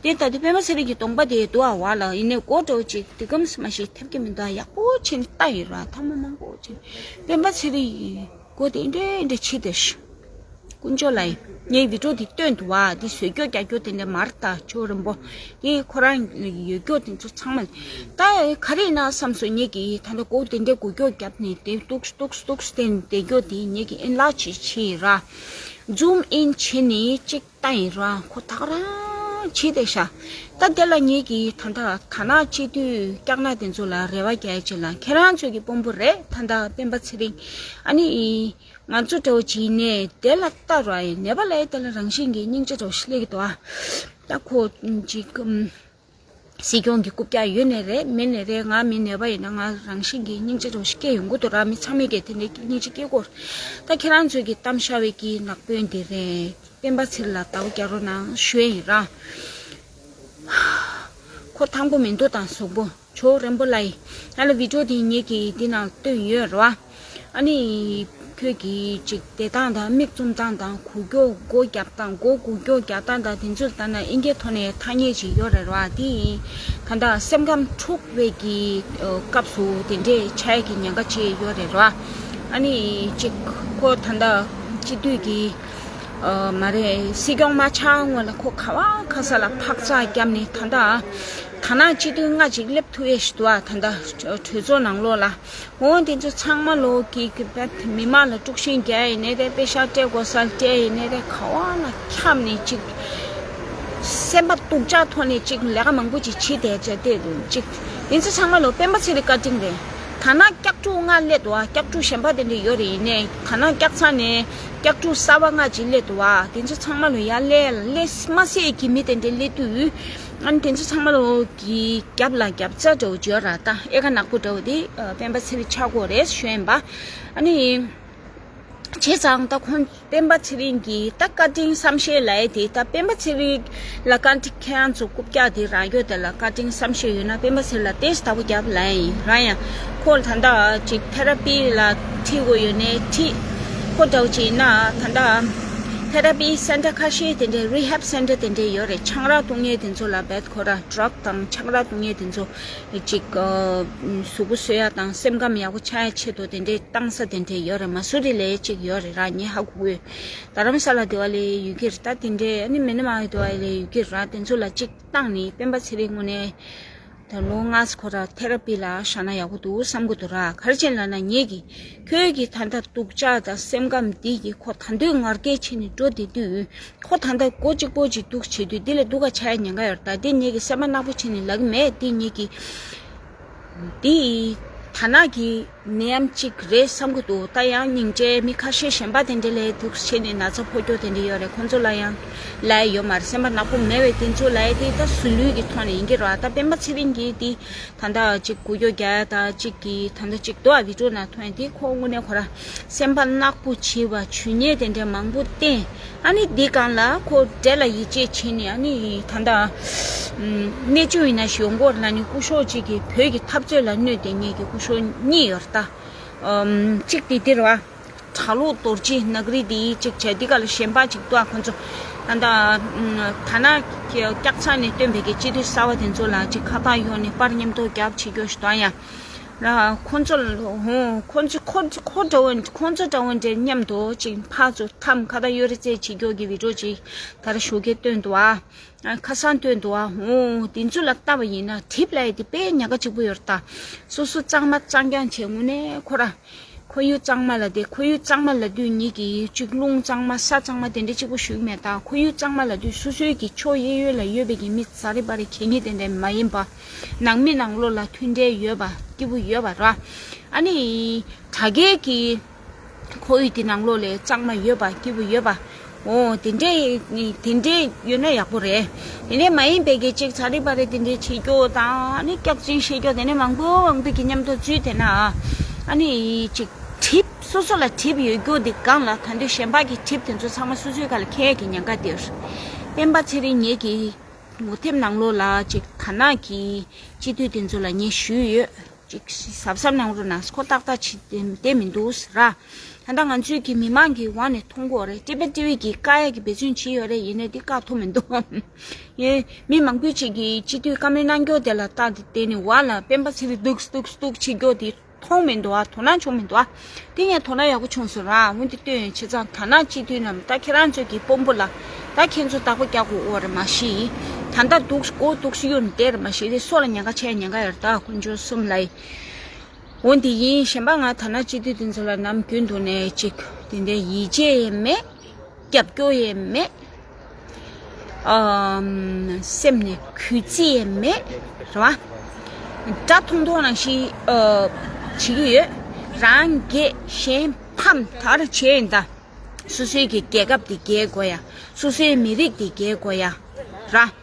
དེ་ད་དུང་སྤེན་པ་ཚེ་རིང་གི་གདོང་པ་དེ་འདུག་ཨ། བ་ལ་ཡིན་ནའི་མགོ་འདྲ་བོ་ཅིག་དེ་གམ་སི་མ་ཞིག་ཐེབས་ཀྱི་མི་འདུག་ཨ། ཡག་པོ་ཕྱིན་ལྟ་ཡོད་ར། ཐ་མ་མང་པོ་ཕྱིན་སྤེན་པ་ཚེ་རིང་གི་མགོ་དེ་འདྲ་འདྲ་ཕྱིན་ཏེ་ཤི། དཀོན་མཆོག་ལ་ཡིན། ངའི་བི་ཌིའོ་དེ་སྟོན་འདུག་བ། དེ་བཟོས་རྒྱུ་རྒྱག་རྒྱུ་དེ་འདྲ་མ་རེད་ད། ཇོ་རིན་པོ། དེ་ཁོ་རང་ཡོད་རྒྱུ་དེ་ཚོ་ཚང་མ་ད་ག་རེ་ཡིན་ན་བསམ་སོང་། ངེད་ཀྱིས་ད་ལྟ་མགོ་དེ་འདྲ་སྒུར་རྒྱུ་བརྒྱབ་ནས་དེ་ཏུག་ཏུག་ཏུག་བསྟན་བསྡད་རྒྱུ་དེ་ངེད་ཀྱིས་ཨེན་ལཱར་ཇི་བྱས་ར། ཛུམ་ཨིན་བྱས་ནས་གཅིག་ལྟ་ཡིན་ར། ཁོ་ད་ག་རང་བྱས་བསྡད་ཤག་ད་དེ་ལ་ངེད་ཀྱིས་ད་ལྟ་ད་ནང་སྤྱི་འཐུས་སྐྱག་ནག་དེ་ཚོ་ལ་རེ་བ་རྒྱག་ཡ་ཅིག་ལ། ཁྱེད་རང་ཚོ་གི་དཔོན་པོ་རེད་ད་ལྟ་སྤེན་པ་ཚེ་རིང་། ཨ་ནི་ང་ཚོ་འདྲ་བོ་ཅིག་ཡིན་ནའི་དེ་ལ་ལྟ་རོགས་ཡིན། ནད་པ་ལ་ཡི་དེ་ལ་རང་བཞིན་གྱིས་སྙིང་རྗེ་འདྲ་བོ་ཞིག་སླེབས་ཀྱི་འདུག་ཨ། ད་ཁོ་ཅིག་ཨམ། སྲིད་སྐྱོང་གི་རྐུབ་བཀྱག་ཡོད་ནའི་རེད་མེད་ནའི་རེད། ང་མི་ནད་པ་ཡིན་ན་ང་རང་བཞིན་གྱིས་སྙིང་རྗེ་འདྲ་བོ་ཞིག་སྐྱེ་ཡོང་གི་འདུག་ར། མི་ཚང་མས་ཀྱིས་དེ་འདྲའི་སྙིང་རྗེ་སྐྱེ་དགོས། ད་ཁྱེད་རང་ཚོས་ཀྱིས་གཏམ་ཤར་བའི་གི་ནག་པོན་དེ་རེད། སྤེན་པ་ཚེ་རིང་ལ་ལྟ་བ་རྒྱག་རོགས་གནང་ཞུ་ཡ་ཡིན་ར། ཁོ་ཐང་པོ་མི་འདུག་དང་གཟུགས་པོ། ཇོ་རིན་པོ་ལགས་ཡིན། ང་ལ་བི་ཌིའོ་དེ་ངེད་ཀྱིས་འདི་ནང་བཏོན་ཡོད་རེད་བ། ཨ་ནི་ཁྱོད་ཀྱིས་ཅིག་བསྡད་སྟངས་དང་མིག་བཙུམ་སྟངས་དང་སྒུར་སྐྱོག་སྒོ་བརྒྱབ་སྟངས་སྒོ་སྒུར་སྐྱོག་རྒྱག་སྟངས་དང་དེ་ཚོ་ལྟ་ན་ཨིན་སྐད་ཐོག་ནས་ཐ་སྙད་ཅིག་ཡོད་རེད་བ། དེ་ཡིན། ད་ལྟ་སེམས་ཁམས་འཁྲུག་པའི་གི་སྐབས་སུ་དེ་འདྲས་ཆགས་ཡས་ཀྱི་ཉེན་ཁ་ཅིག་ཡོད་རེད་བ། ཨ་ནི་ཅིག་ཁོ་ད་ལྟ་སྤྱི་འཐུས་ཀྱི་ཨ་མ་རེད། སྲིད་སྐྱོང་མ་ཆགས་སྔོན་ལ་ཁོ་ག་བ་ག་ས་ལ་འཕག་འཚག་བརྒྱབ་ནས་ད་ལྟ་ད་ནང་སྤྱི་འཐུས་ལྔ་ཅིག་སླེབས་ཐུབ་ཡས་ཞིག་འདུག་ཨ། ད་ལྟ་གྲོས་ཚོགས་ནང་ལོགས་ལ། འོ་དེ་ཚོ་ཚང་མ་ལོ་གི་གི་པད་མི་མང་ལ་དཀྲུག་ཤིང་རྒྱག་ཡིན་ནའི་རེད། པེ་ཤག་སྤྲད་དགོས་ས་སྤྲད་ཡིན་ནའི་རེད། ག་བ་ལ་འཁྱམས་ནས་ཅིག་སེམས་པ་སྡུག་ཅག་ཐོག་ནས་ཅིག་ལས་ཀ་མང་པོ་ཅིག་བྱེད་བསྡད་བྱས་བསྡད་འདུག་ཅིག་དེ་ཚོ་ཚང་མ་ལོ་སྤེན་པ་ཚེ་རིང་བཀའ་དྲིན་རེད། ད་ནང་སྐྱག་ཕྲུག་ལྔ་སླེབས་འདུག་ཨ། སྐྱག་ཕྲུག་གཞན་པ་དེ་འདྲ་ཡོད་རེད། ཡིན་ནའི་ད་ནང་སྐྱག་ཚང་ནས་སྐྱག་ཕྲུག་གསར་པ་ལྔ་ཅིག་སླེབས་འདུག་ཨ། དེ་ཚོ་ཚང་མ་ལོ་ཡར་སླེབས་སླེབས་མ་སྲིད་ཀྱི་མི་དེ་འདྲ་སླེབས་དུས། ཨ་ནི་དེ་ཚོ་ཚང་མ་ལོ་གི་རྒྱབ་ལ་རྒྱབ་རྩ་འདྲ་བོ་བརྗོད་ར། ད་ཨེ་ཁ་ནག་པོ་འདྲ་བོ་དེ་ཨ་སྤེན་པ་ཚེ་རིང་ཆགས་དགོས་རེད་ཞུ་ཡིན་པ། ཨ་ནི་ བྱས་ཙང་ད་ཁོང་སྤེན་པ་ཚེ་རིང་གིས་ད་བཀའ་དྲིན་བསམ་ཤེས་ལབ་ཡས་དེ། ད་སྤེན་པ་ཚེ་རིང་ལ་བཀའ་དྲིན། ཁྱེད་རང་ཚོ་རྐུབ་བཀྱག་དེ་རག་ཡོད་དེ་ལ་བཀའ་དྲིན་བསམ་ཤེས་ཡོད་ན་སྤེན་པ་ཚེ་རིང་ལ་ཏོག་ཙམ་བདག་པོ་རྒྱབ་ལབ་ཡིན། རང་ཡང་ཁོ་ད་ལྟ་ཅིག་ཐེ་ར་པི་ལ་ཁྲིད་དགོས་ཡོད་ནའི་ཁྲིད། ཁོ་འདྲ་བོ་ཅིག་ཡིན་ན་ད་ལྟ་ཐེ་ར་པི་སེན་ཊར་ཁ་ཤས་དེ་འདྲའི་རི་ཧེབ་སེན་ཊར་དེ་འདྲའི་ཡོད་རེད། ཆང་རག་བཏུང་མཁན་དེ་ཚོ་ལ་བད་ཁོ་ར་ཌྲག་དང་ཆང་རག་བཏུང་མཁན་དེ་ཚོ་ཅིག་གཟུགས་པོ་གསོ་ཡ་དང་སེམས་ཁམས་ཡག་པོ་ཆགས་ཡ་ཆེད་དུ་དེ་འདྲའི་བཏང་ས་དེ་འདྲའི་ཡོད་རེད། མ་སུ་རི་ལ་ཅིག་ཡོད་རེད་ར། ངས་ཧ་གོ་གི་ཡོད། རྡ་རམ་ས་ལ་དེ་བ་ལ་ཡོད་ཀྱི་རེད། ད་དེ་འདྲའི་ཨ་ནི་མི་ནི་མ་དེ་བ་ལ་ཡོད་ཀྱི་རེད་ར། དེ་ཚོ་ལ་ཅིག་བཏང་ནས་སྤེན་པ་ཚེ་རིང་དངོས་གནས་ད་ལོ་ལྔ་ཙམ་ཁོ་ར་ཐེ་ར་པི་ལ་བཞག་ན་ཡག་པོ་འདུག་བསམ་གི་འདུག་ར། ག་རེ་བྱས་ལབ་ན་ངེད་ཀྱིས་ཁོའི་གི་ད་ལྟ་སྡུག་ཅག་དང་སེམས་ཁམས་འདི་གི་ཁོ་ད་དུང་ངར་སྐད་བྱས་ནས་འགྲོ་བསྡད་དུས། ཁོ་ད་ལྟ་མགོ་གཅིག་པོ་ཅིག་འདུག་བྱེད་དུས་འདི་ལས་སྡུག་ག་ཆགས་ཡ་ཉེན་ཁ་ཡོད་རེད། ད་འདི་ངེད་ཀྱིས་སེམས་པ་ནག་པོ་བྱས་ནས་ལབ་གི་མེད། འདི་ངེད་ཀྱིས་འདི་ཐ་ན་གི་ནད་ཡམས་གཅིག་རེད་བསམ་གི་འདུག་ད་ཡང་སྙིང་རྗེ་མི་ཁ་ཤས་གཞན་པ་དེ་འདྲ་ལས་འདུག་བྱས་ནས་ན་ཚ་ཕོག་རྒྱུ་དེ་འདྲ་ཡོད་རེད། ཁོང་ཚོ་ལ་ཡང་ལབ་ཡ་ཡོད་མ་རེད། སེམས་པ་ནག་པོ་མེད་པའི་དེ་ཚོ་ལབ་ཡ་དེ་ད་གཟུགས་ལུས་ཀྱི་ཐོག་ནས་ཡིན་གྱི་རེད་བ། ད་སྤེན་པ་ཚེ་རིང་གིས་འདི་ད་ལྟ་ཅིག་འགུལ་སྐྱོད་རྒྱག་ཡ་ད་ཅིག་གི་ད་ལྟ་ཅིག་འདུག་ཨ། བི་ཌི་ཡོ་ནང་མཐོང་ཡ་དེ་ཁོ་དངོས་གནས་ཁོ་ར་སེམས་པ་ནག་པོ་བྱེད་པ། ཇུས་ཉེས་དེ་འདྲ་མང་པོ་བསྟན། ཨ་ནི་འདི་སྒང་ལ་ཁོ་འདྲེ་ལ་ཡིད་ཆེས་བྱེད་ནས། ཨ་ནི་ད་ལྟ་གནས་ཆུང་ཡིན་ན་ཞིག་ཡོང་གོ་ལ་ནི་སྐུ་ཞབས་གཅིག་གིས་བོད་ཀྱི་འཐབ་རྩོད་ལ་གནོད་དེ་ངེད་ཀྱི་སྐུ་ཞབས་གཉིས་ཡོད་རེད་ད། གཅིག་དེ་འདིར་བ། གྲྭ་ལོག་རྡོ་རྗེ་ནག་རི་དེ་གཅིག་བྱས། འདི་ག་ལ་གཞན་པ་གཅིག་འདུག་ཨ། ཁོ་ཚོ་ད་ལྟ་ད་ན་སྐྱག་ཚང་ནས་བཏོན་པའི་གི་སྤྱི་འཐུས་གསར་བ་དེ་ཚོ་ལ་གཅིག་ཁ་བཏགས་གཡོགས་ནས་པར་མཉམ་དུ་རྒྱབ་བྱེད་རྒྱུ་ཞིག་འདུག་ཨ། ཡ་ར་ཁོ་ཚོ་ཧོ་ཁོ་ཚོ་ཁོ་ཁོ་འདྲ་བོ་ཁོ་ཚོ་འདྲ་བོ་འདྲ་མཉམ་དུ་གཅིག་ཕར་ཚུར་འཐམ་ཁ་བཏགས་གཡོགས་རེ་རྩེད་བྱེད་རྒྱུ་གི་བི་ཌི་ཡོ་གཅིག་ད་ར་ཞོགས་ཀས་བཏོན་འདུག་ཨ། ཁ་སང་བཏོན་འདུག་ཨ། འོ་དེ་ཚོ་ལ་ལྟ་བ་ཡིན་ན་གྲིབ་ལབ་ཡ་དེ་དཔེ་ཉག་ག་གཅིག་པོ་ཡོད་རེད་ད། སོ་སོ་གཙང་མ་གཙང་རྐྱང་བྱས། དངོས་གནས་ཁོ་ར་ཁོར་ཡུག་གཙང་མ་ལབ་དེ། ཁོར་ཡུག་གཙང་མ་ལབ་དུས་ངེད་ཀྱིས་གཅིག་རླུང་གཙང་མ་ས་གཙང་མ་དེ་འདྲ་གཅིག་པོ་ཞུ་གི་མེད་ད། ཁོར་ཡུག་གཙང་མ་ལབ་དུས་སོ་སོའི་གི་ཕྱོགས་གཡས་གཡོན་ལ་ཡོད་པའི་གི་མི་ཛ་རི་པ་རི་གད་སྙིགས་དེ་འདྲ་མ་ཡིན་པ། ནང་མི་ནང་ལོགས་ལ་མཐུན་འབྲེལ་ཡོད་པ་སྐྱིད་པོ་ཡོད་པ་ར། ཨ་ནི་དྲ་རྒྱའི་གི་ཁོར་ཡུག་དེ་ནང་ལོགས་ལ་གཙང་མ་ཡོད་པ་སྐྱིད་པོ་ཡོད་པ། འོ་དེ་འདྲས་དེ་འདྲས་ཡོད་ན་ཡག་པོ་རེད། དེ་ནས་མ་ཡིན་པའི་གི་ཅིག་ཛ་རི་པ་རི་དེ་འདྲས་བྱེད་རྒྱུ་དང་། ཨ་ནི་སྐྱག་རྫུན་བཤད་རྒྱུ་དེ་ནས་མང་པོ་མང་པོ་གི་མཉམ་དུ་འཛུལ་བསྡད་ན། ཨ་ནི་ཅིག་གྲིབ་སོ་སོ་ལ་གྲིབ་ཡོད་རྒྱུ་དེ་སྒང་ལ་ད་དུང་གཞན་པ་གི་གྲིབ་དེ་ཚོ་ཚང་མ་སོ་སོའི་ཁ་ལ་འཁྱེར་གི་ཉེན་ཁ་དེ་རེད། སྤེན་པ་ཚེ་རིང་ངེད་ཀྱི་ངོ་དེབ་ནང་ལོགས་ལ་ཅིག་ད་ནག་གི་སྤྱི་འཐུས་དེ་ཚོ་ལ་ངས་ཞུས་ཡོད། ཅིག་གཟབ་གཟབ་གནང་རོགས་གནང་། ཁོ་ཏག་ཏག་བྱེད་བསྡད་མི་འདུག་ཟེར་ར། ད་ལྟ་ང་ཚོའི་གི་མི་མང་གི་འོག་ནས་མཐོང་གི་ཡོད་རེད། ཊི་བི་ཊི་ཝི་གིས་བཀག་ཡག་གི་འབད་བརྩོན་བྱས་ཡོད་རེད། ཡིན་ནའི་འདི་བཀག་ཐུབ་མི་འདུག་ཡེ། མི་མང་པོ་ཅིག་གིས་སྤྱི་འཐུས་བཀའ་མོལ་གནང་རྒྱུ་དེ་ལ་ལྟ་སྟེ་བསྡད་ནས་འོག་ལ་སྤེན་པ་ཚེ་རིང་སྡུག་སྡུག་སྡུག་བྱེད་རྒྱུ་དེ་མཐོང་མི་འདུག་ཨ། དོ་སྣང་བྱུང་མི་འདུག་ཨ། དེ་ངས་དོ་སྣང་ཡག་པོ་བྱུང་སོང་ར། འོན་ཏེ་ལྟོས་ཡོང་བྱས་ཙང་ད་ནག་སྤྱི་འཐུས་རྣམས་ད་ཁྱེད་རང་ཚོ་གི་དཔོན་པོ་ལ་ད་ཁྱེད་ཚོ་བདག་པོ་རྒྱག་དགོས་འོ་རེད་མ་གཞི། ད་ལྟ་སྡུག་མགོ་སྡུག་གཡུག་ནས་བསྡད་རེད་མ་གཞི། དེ་སྲོག་ལ་ཉེན་ཁ་ཆེ་ཉེན་ཁ་ཡོད་རེད་ད། དཀོན་མཆོག་གསུམ་ལ་ཡི། འོ་འདི་ཡིན། གཞན་པ་ང་ད་ནག་སྤྱི་འཐུས་དེ་ཚོ་ལ་ནམ་རྒྱུན་དུ་ནས་ཅིག་དེ་འདྲའི་ཡིད་ཆེས་ཡང་མེད། རྒྱབ་སྐྱོར་ཡང་མེད། ཨམ། སེམས་ནས་གུས་བརྩི་ཡང་མེད། རེད་བ། དགྲ་མཐོང་མཐོང་ནང་བཞིན་ཨ། བྱེད་ཀྱི་ཡོད། རང་རྒྱལ་གཞན་ཕམ་དར་བྱས་ཡིན་ད། སོ་སོའི་གི་རྒྱལ་ཁབ་དེ་རྒྱལ་དགོས་ཡ། སོ་སོའི་མི་རིགས་དེ་རྒྱལ་དགོས་ཡ། ར།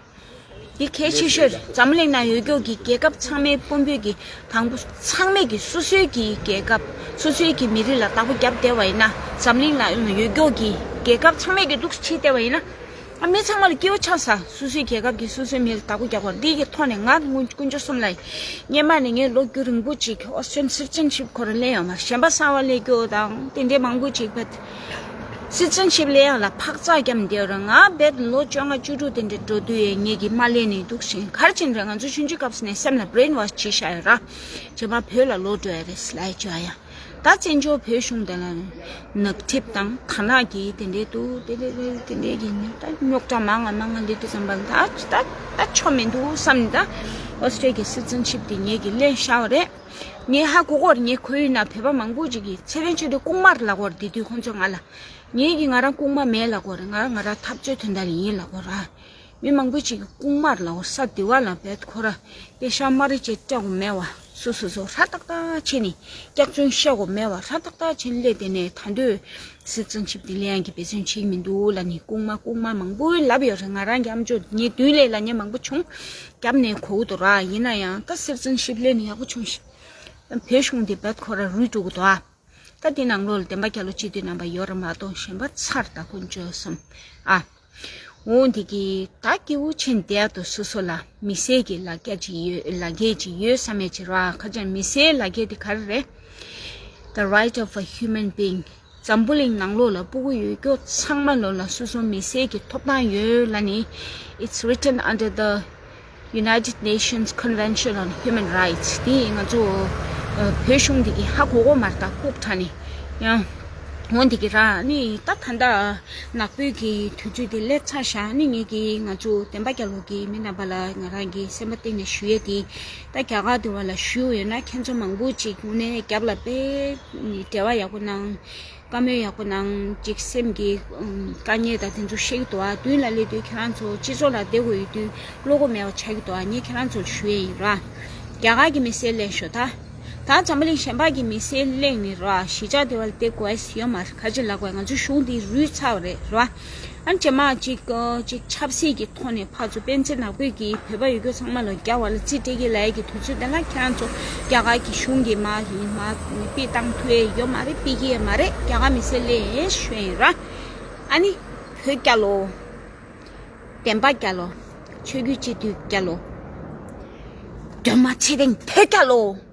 འདི་གལ་ཆེ་ཤོས་རེད། འཛམ་གླིང་ནང་ཡོད་རྒྱུ་གི་རྒྱལ་ཁབ་ཚང་མའི་དཔོན་པོ་གི་དང་པོ་ཚང་མས་གི་སོ་སོའི་གི་རྒྱལ་ཁབ་སོ་སོའི་གི་མི་རིགས་ལ་བདག་པོ་རྒྱབ་བསྡད་པ་ཡིན་ན། འཛམ་གླིང་ལ་ཡོད་རྒྱུ་གི་རྒྱལ་ཁབ་ཚང་མས་གི་འདུག་བྱེད་བསྡད་པ་ཡིན་ན། ཨ། མི་ཚང་མ་ལ་སྐྱིད་པོ་ཆགས་ས། སོ་སོའི་རྒྱལ་ཁབ་ཀྱི་སོ་སོའི་མི་ལ་བདག་པོ་རྒྱག་དགོས། འདི་གི་ཐོག་ནས་ང་དཀོན་མཆོག་གསུམ་ལ་སྔོན་མ་ནས་ངས་ལོ་རྒྱུས་རིང་པོ་ཅིག་ཨོ་སི་ཊི་རི་ཡན་སི་ཊི་ཛེན་ཤིབ་ཁོ་རང་ལེན་ཡོད་མ་རེད། གཞན་པ་གསང་བ་ལེན་རྒྱུ་དང་དེ་འདྲའི་མང་པོ་ཅིག་བས། སི་ཊི་ཛེན་ཤིབ་ལེན་ཡག་ལ་འཕག་འཚག་རྒྱབ་བསྡད་ཡོད་རེད། ང་རྦད་ལོ་བཅོ་ལྔ་བཅུ་དྲུག་དེ་འདྲ་འགྲོ་དུས་ཡས་ངེད་ཀྱིས་མ་ལེན་ནས་འདུག་ཟིན། ག་རེ་བྱས་ནས་རེད། ང་ཚོ་ཆུང་ཆུང་སྐབས་སུ་ནས་སེམས་ལ་བྷི་རེན་ཝོཤ་བྱས་བཞག་ཡོད་ར། རྗེས་མ་བོད་ལ་ལོག་འགྲོ་ཡ་རེད་ཟེར་ལབ་ཡ་བྱས་ཡ། ད་བཙན་བྱོལ་བོད་གཞུང་དེ་ལ་ནག་ཁྲིབ་དང་དར་ནག་གི་དེ་འདྲའི་འདུག་དེ་འདྲའི་དེ་འདྲའི་གི་ད་རྙོག་དྲ་མང་ང་མང་ང་འདི་དུས་ཙམ་པ་ལ་ད་ད་ད་ཆོ་མི་འདུག་བསམ་ནས། ད་ཨོ་སི་ཊི་རི་ཡ་གི་སི་ཊི་ཛེན་ཤིབ་དེ་ངེད་ཀྱིས་ལེན་བཞག་པ་རེད། ངས་ཧ་གོ་གོ་རེད། ངའི་ཁོར་ཡུག་ནང་བོད་པ་མང་པོ་ཅིག་གིས་ཚེ་དབང་ཆོས་སྒྲོན་རྐུན་མ་རེད་ལབ་གོ་རེད། དེ་དུས་ཁོང་ཚོ་ང་ལ། ངེད་ཀྱིས་ང་རང་རྐུན་མ་མེད་ལབ་གོ་རེད། ང་ང་རང་འཐབ་རྩོད་དོན་དག་ལ་ཡིན་ལབ་གོ་ར། མི་མང་པོ་ཅིག་གིས་རྐུན་མ་རེད་ལབ་གོ་རེད། ས་དེ་བ་ལ་བེད་ཁོ་ར་པེ་ཤ་མ་རེད་ཅེས་སྤྲད་དགོས་མེད་བ། སོ་སོ་སོ་ཧྲ་ཏག་ཏག་བྱས་ནས་སྐྱག་རྫུན་བཤད་དགོས་མེད་བ། ཧྲ་ཏག་ཏག་བྱས་ནས་སླེབས་དེ་ནས་ད་འདོད་སི་ཊི་ཛེན་ཤིབ་དེ་ལེན་ཡག་གི་འབད་བརྩོན་བྱེད་ཀྱི་མི་འདུག་ལབ་ནས་རྐུན་མ་རྐུན་མ་མང་པོས་ལབ་ཡོད་རེད། ང་རང་གི་ཨམ་ཅོག་ངའི་མདུན་ལས་ལབ་མཁན་མང་པོ་བྱུང་། རྒྱབ་ནས་གོ་གི་འདུག་ར། ཡིན་ན་ཡང་ད་སི་ཊི་ཛེན་ཤིབ་ལེན་ནས་ཡག་པོ་བྱུང་ཤག་བོད་གཞུང་དེ་བེད་ཁོ་ར་རུལ་འགྲོ་གི་འདུག་ཨ། ད་དེ་ནང་ལོགས་ལ་བདེན་པ་རྒྱལ་ལོ་སྤྱི་འཐུས་རྣམ་པ་ཡོད་རེད་མ་གཏོགས་གཞན་པ་ཚར་ད་ཁོང་བཅོལ་སོང་ཨ། འོ་དེ་གི་ད་སྐྱེ་བོ་ཆེན་དེ་ཡ་དུ་སོ་སོ་ལ་མི་སེར་གྱི་ལག་ཁྱེར་ཅིག་ཡོད། ལག་ཁྱེར་ཅིག་ཡོད་བསམ་ཡས་ཅིག་ར། ཁ་ཅན་མི་སེར་ལག་ཁྱེར་དེ་ག་རེ་རེད། The right of a human being. འཛམ་བུ་གླིང་ནང་ལོགས་ལ་སྤུ་གུ་ཡོད་རྒྱུ་ཚང་མ་ལོ་ལ་སོ་སོ་མི་སེར་གྱི་ཐོབ་ཐང་ཡོད་ལ་ནི། It's written under the United Nations Convention on Human Rights. དེ་ང་ཚོ་བོད་གཞུང་འདི་གི་ཧ་གོ་གོ་མར་ད་ཁུག་ཁྲ་ནི་ཡང་འོན་འདི་གི་ར་ནི་ད་ད་ད་ནག་པོའི་གི་དུས་ཚོད་དེ་སླེབས་ཚར་ཤག་ནི་ངེད་ཀྱི་ང་ཚོ་བདེན་པ་རྒྱལ་ལོ་གི་མི་རྣམ་པ་ལ་ང་རང་གི་སེམས་པ་གཏིང་ནས་ཞུ་ཡས་དེ་ད་རྒྱ་གར་དེ་བ་ལ་ཞུ་ཡོད་ན་ཁྱེད་ཚོ་མང་པོ་ཅིག་དངོས་གནས་རྒྱབ་ལ་དཔེ་འབྲེལ་བ་ཡག་པོ་གནང་། བཀའ་མོལ་ཡག་པོ་གནང་། ཅིག་སེམས་ཀྱི་དཀའ་ངལ་དང་དེ་ཚོ་བཤད་ཀྱི་འདུག་ཨ། མདུན་ལ་སླེབས་དུས་ཁྱེད་རང་ཚོ་སྤྱི་ཚོགས་ལ་བསྡད་དགོས་ཡོད་དུས་བློ་ཁོག་མེད་པ་ཆགས་ཀྱི་འདུག་ཨ། ངས་ཁྱེད་རང་ཚོར་ཞུ་ཡས་ཡིན་ར། རྒྱ་གར་གྱི་མི་སེར་གླེང་ཤོག་ད། ད་འཛམ་བུ་གླིང་གཞན་པ་གི་མི་སེར་གླེང་ནི་ར་གཞིས་ཆགས་དེ་བ་ལ་བསྡད་དགོས་ཡ་ཡོད་མ་རེད། ག་ཅི་ལབ་དགོས། ང་ཚོའི་གཞུང་འདི་རུལ་ཚར་བ་རེད་ར། ཨ་ནི་རྗེས་མ་ཅིག་ཅིག་ཆབ་སྲིད་ཀྱི་ཐོག་ནས་ཕར་ཚུར་སྤེན་ཚེ་ནག་པོས་ཀྱིས་བོད་པ་ཡོད་རྒྱུ་ཚང་མ་ལ་རྒྱ་བ་ལ་རྩིས་སྤྲད་ཀྱི་ལབ་ཡས་ཀྱི་དུས་ཚོད་དེ་ལ་ཁྱེད་རང་ཚོ་རྒྱ་གར་གྱི་གཞུང་གིས་མ་ཡིན་མ་ནི་པི་བཏང་ཐུབ་ཡས་ཡོད་མ་རེད། པི་ཀི་ཡས་མ་རེད། རྒྱ་གར་མི་སེར་ལས་ཤོད་ཡིན་ར། ཨ་ནི་བོད་རྒྱལ་ལོ། བདེན་པ་རྒྱལ་ལོ། ཆོས་བརྒྱུད་སྤྱི་འཐུས་རྒྱལ་ལོ། སྒྲོལ་མ་ཚེ་རིང་བོད་རྒྱལ་ལོ།